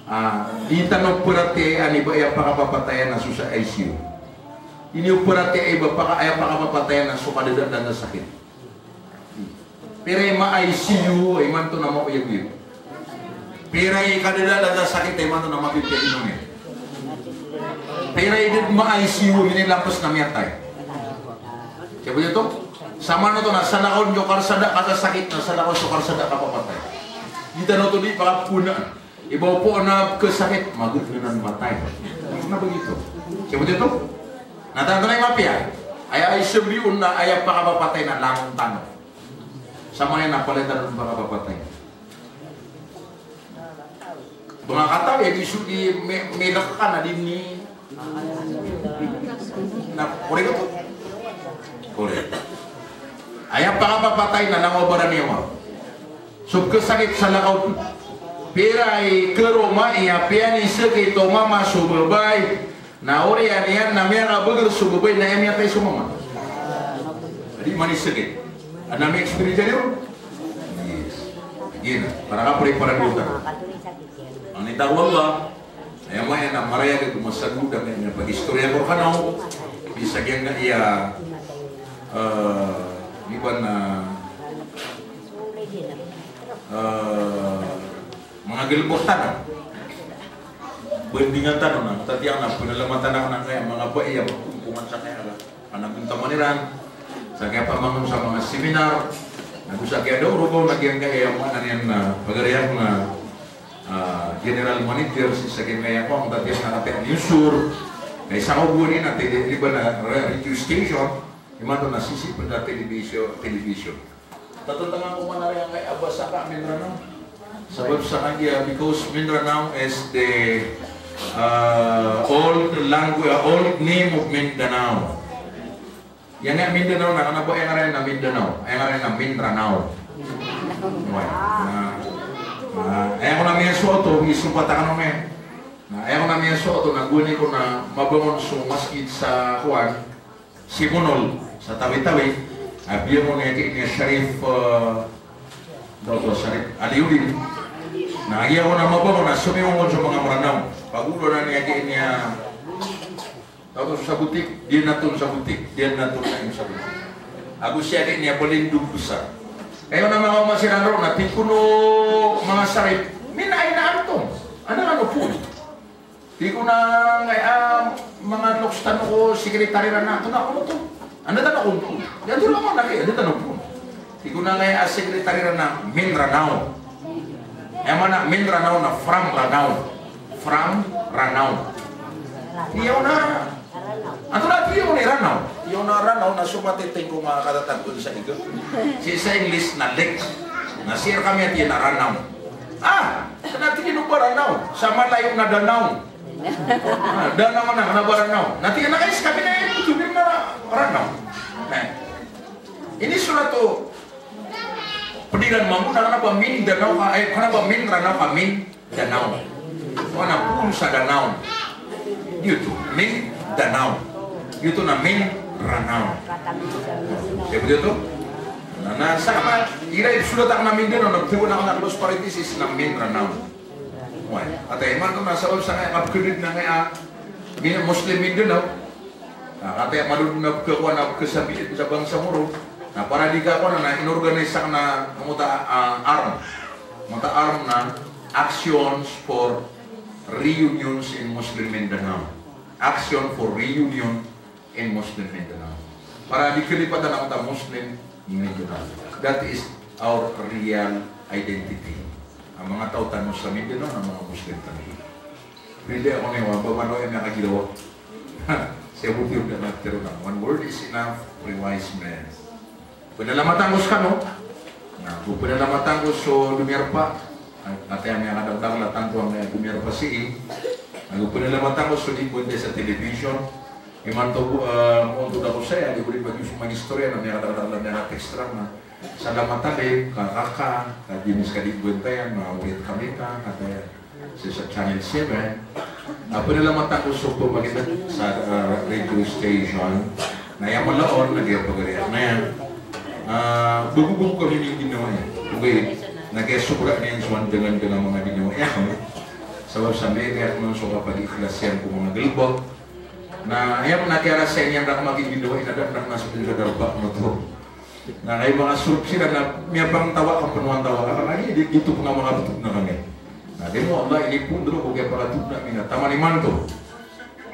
Ah, di tano paratiyayaan i ba aya pakapapatayan na so sa I C U. Di niyo paratiyayaan i ba paka-, aya pakapapatayan na so kadadaan sa sakit. Pira i ma-I C U, imanto na maoyagoyag. Pira i kadadaan sa sakit, imanto na mapipiya di mangin. Pira i di ma-I C U, minilapos na miyatay. Siya ba ito? Saman oto na salakaw so karsada ka sa sakit, na salakaw so karsada ka kapapatay. Di tano oto di pakapunaan. Iba opama na kasakit, magud na nan matay. Na begitu. Siya ba ito? Na tanto na i mapiya. Aya, aya sambion na aya pakapapatay na langon tano. Sa manga ina pala tano pakapapatay. Bangakataw, ya, di so di me-, melek ka na di ni. Na, kore ko to. Kore. Aya pakapapatay na langon baraniyawa. So kasakit sa lakaw. Pira i karoma i apiya ni sakit o mama so babay. Na oriyan iyan na miyakabagr so babay na aya miyatay so mama. Adi man i sakit. Adn a mi-experience iyan? Yes. Again, para ka pare para dota. Ang nita wallah, aya maya na maraya ka kumasaguda nga ina pag-istorya ko kano. Bisa giyangkaya, eh, di ba na, eh, Manga galbk tano. Bandingan tano na, tatiya na, panalamatan ako na kaya, manga bai a, manga kumpuman sa kaya, ka, panagontaman iran, sa kaya pamangon sa manga seminar, na go sa kaya daw rogo, na giyangkaya, maana niyan na, pagari ako na, ah, general manager, sii sa giyangkaya ako, ang tatiya na katiya ni Usur, kaya sa ko buwan ini, na tele-, di ba na, ra-, radio station, imanto na sisii pn na television, television. Tatantangan ko man ari angkaya a basa ka Mindanao. Sabap sa kagiya, because Mindanao is the, uh, old language, uh, old name of Mindanao. Aya nga Mindanao na, kna ba aya ngaran na Mindanao, aya ngaran na Minranao. Why? Na, na, aya ko na miyasoat oto, misompat akn on. Na aya ko na miyasoat oto na gowani ko na mabangon so masjid sa kowan, Simunul, sa Tawi-Tawi, a biyangon iyan a Sharif, eh, Doktor Sharif Aliuddin. Na aya ko na mabangon na somiyong on so manga Mranaw. Pagolonan iyan a, taw oto sa Sabotik, di na ton Sabotik, di na ton Naim Sabotik. Ago sii a Balindog Besar. Aya ko na manga oma siran roo na tig ko o manga Sharif, "Min aina antum?" Anda kano poon? Tig o angkaya a manga loks tano ko sekretary iran na, "Antonaa kon oto? Anda tano kon poon? Anda tano kon poon?" Tig o angkaya a sekretary iran na, "Minranao." Aya maana Minranao na from Ranao. From Ranao. Aya ona, antonaa tig iyan i Ranao? Aya ona Ranao na so matiteng ko manga katatag on sa Igad. Sii sa English na lake. Na sii rkami a tig iyan a Ranao. Ah, kna tig iyan o ba Ranao. Sa Malayo na Danao. Ah, Danao na, kna ba Ranao. Na tig iyan a kay skami na iyan, tig iyan a Ranao. Na inisorat o pd iran mambo na kna ba Mindanao ka, eh, kna ba Minranao ka Mindanao. Kna ba poon sa Danao. Giyoto, Mindanao. Giyoto na Minranao. Aya bo giyoto? Na, na, sa kna, igira i psorat akn a Mindanao, na ptharoon akn a close parenthesis na Minranao. Wai, atay man to na sabap sa angkaya a kapkadad na angkaya a Min-, Muslim Mindanao. Na kataya malo dn a pkhakowa na pkhasabi sa bangsa Moro. Na para di kakowa na, na inorganize akn a, angkoto a, ah, ARM. Angkoto a ARM na Actions for Reunions in Muslim Mindanao. Action for Reunion in Muslim Mindanao. Para di kalipatan angkoto a Muslim Mindanao. That is our real identity. A manga taw tano sa Mindanao na manga Muslim tano. Pd ako niyan, ba mano iyan a kagiraw. Sii bo tiyo da na tero na. One word is enough, three wise men. Panalamatan ko skano. Na, go panalamatan ko so domiyarpa. Kataya miyakadakdakl a tanto a miyakadakl a domiyarpa sii. Na, go panalamatan ko so di bo ntay sa television. Imanto bo, eh, monto da ko saya, di bo di mag-, mag-istorya na miyakadakdakl a miyaka-text rang na. Salamat a di, ka kaka, ka James ka di bo ntay a, na oriyat kami ka, kataya. Sii sa Channel seven. Na panalamatan ko so pamakineg sa, ah, radio station. Na aya mala on, na giya pagari akn iyan. Ah, bago-bago kami mingginawa iyan. Okay. Na giya sobra niyan so andangan-dangan a manga ginawa iyan. Sabap sa miyakaya akn on so kapag-ikhlas iyan ko manga galbk. Na aya mala kiyarasay niyan rakn a manga ginawa iyan, na da, na so ginawa darpa, no to. Na kay manga sorok siran na miyapangtawa ka pn o antawa ka, kay di, di to pn a manga btod na kami. Na di mo Allah, ini pn dn ko kiyapakatod na kami na taman imanto.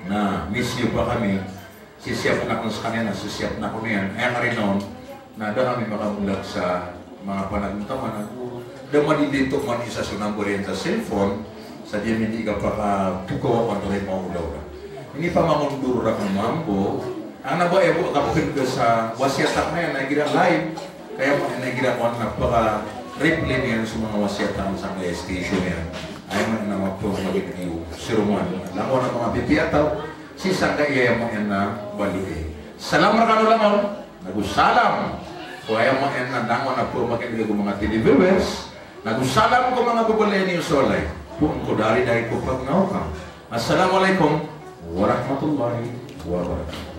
Na miss niyo pa kami, sisiyapn akn skaniyan, na sisiyapn ako niyan, aya karina on, na da kami makamlag sa manga panagn taman ako, da madidito man isa so number iyan sa cellphone, sa di ami di kapakatokawa ko antonaa i maolaola. Ini pamangondor rakn mambo, Ana ba aya bo a kapkn ka sa wasiyat akn iyan na igira live, kaya mo na igira ko na paka-replay niyan so manga wasiyat akn sangkaya station iyan. Aya man na mapamagid iyo, siroman. Langon a manga pipiya taw, sii sangkaya aya mo iyan na baloy. Salam rakano langon, nago salam. Ko aya mo iyan na langon a pamagid ko manga televiewers, nago salam ko manga babaloy niyo so walay. Poon ko dari-dari ko pagnaw ka. Assalamu alaikum warahmatullahi wabarakatuh.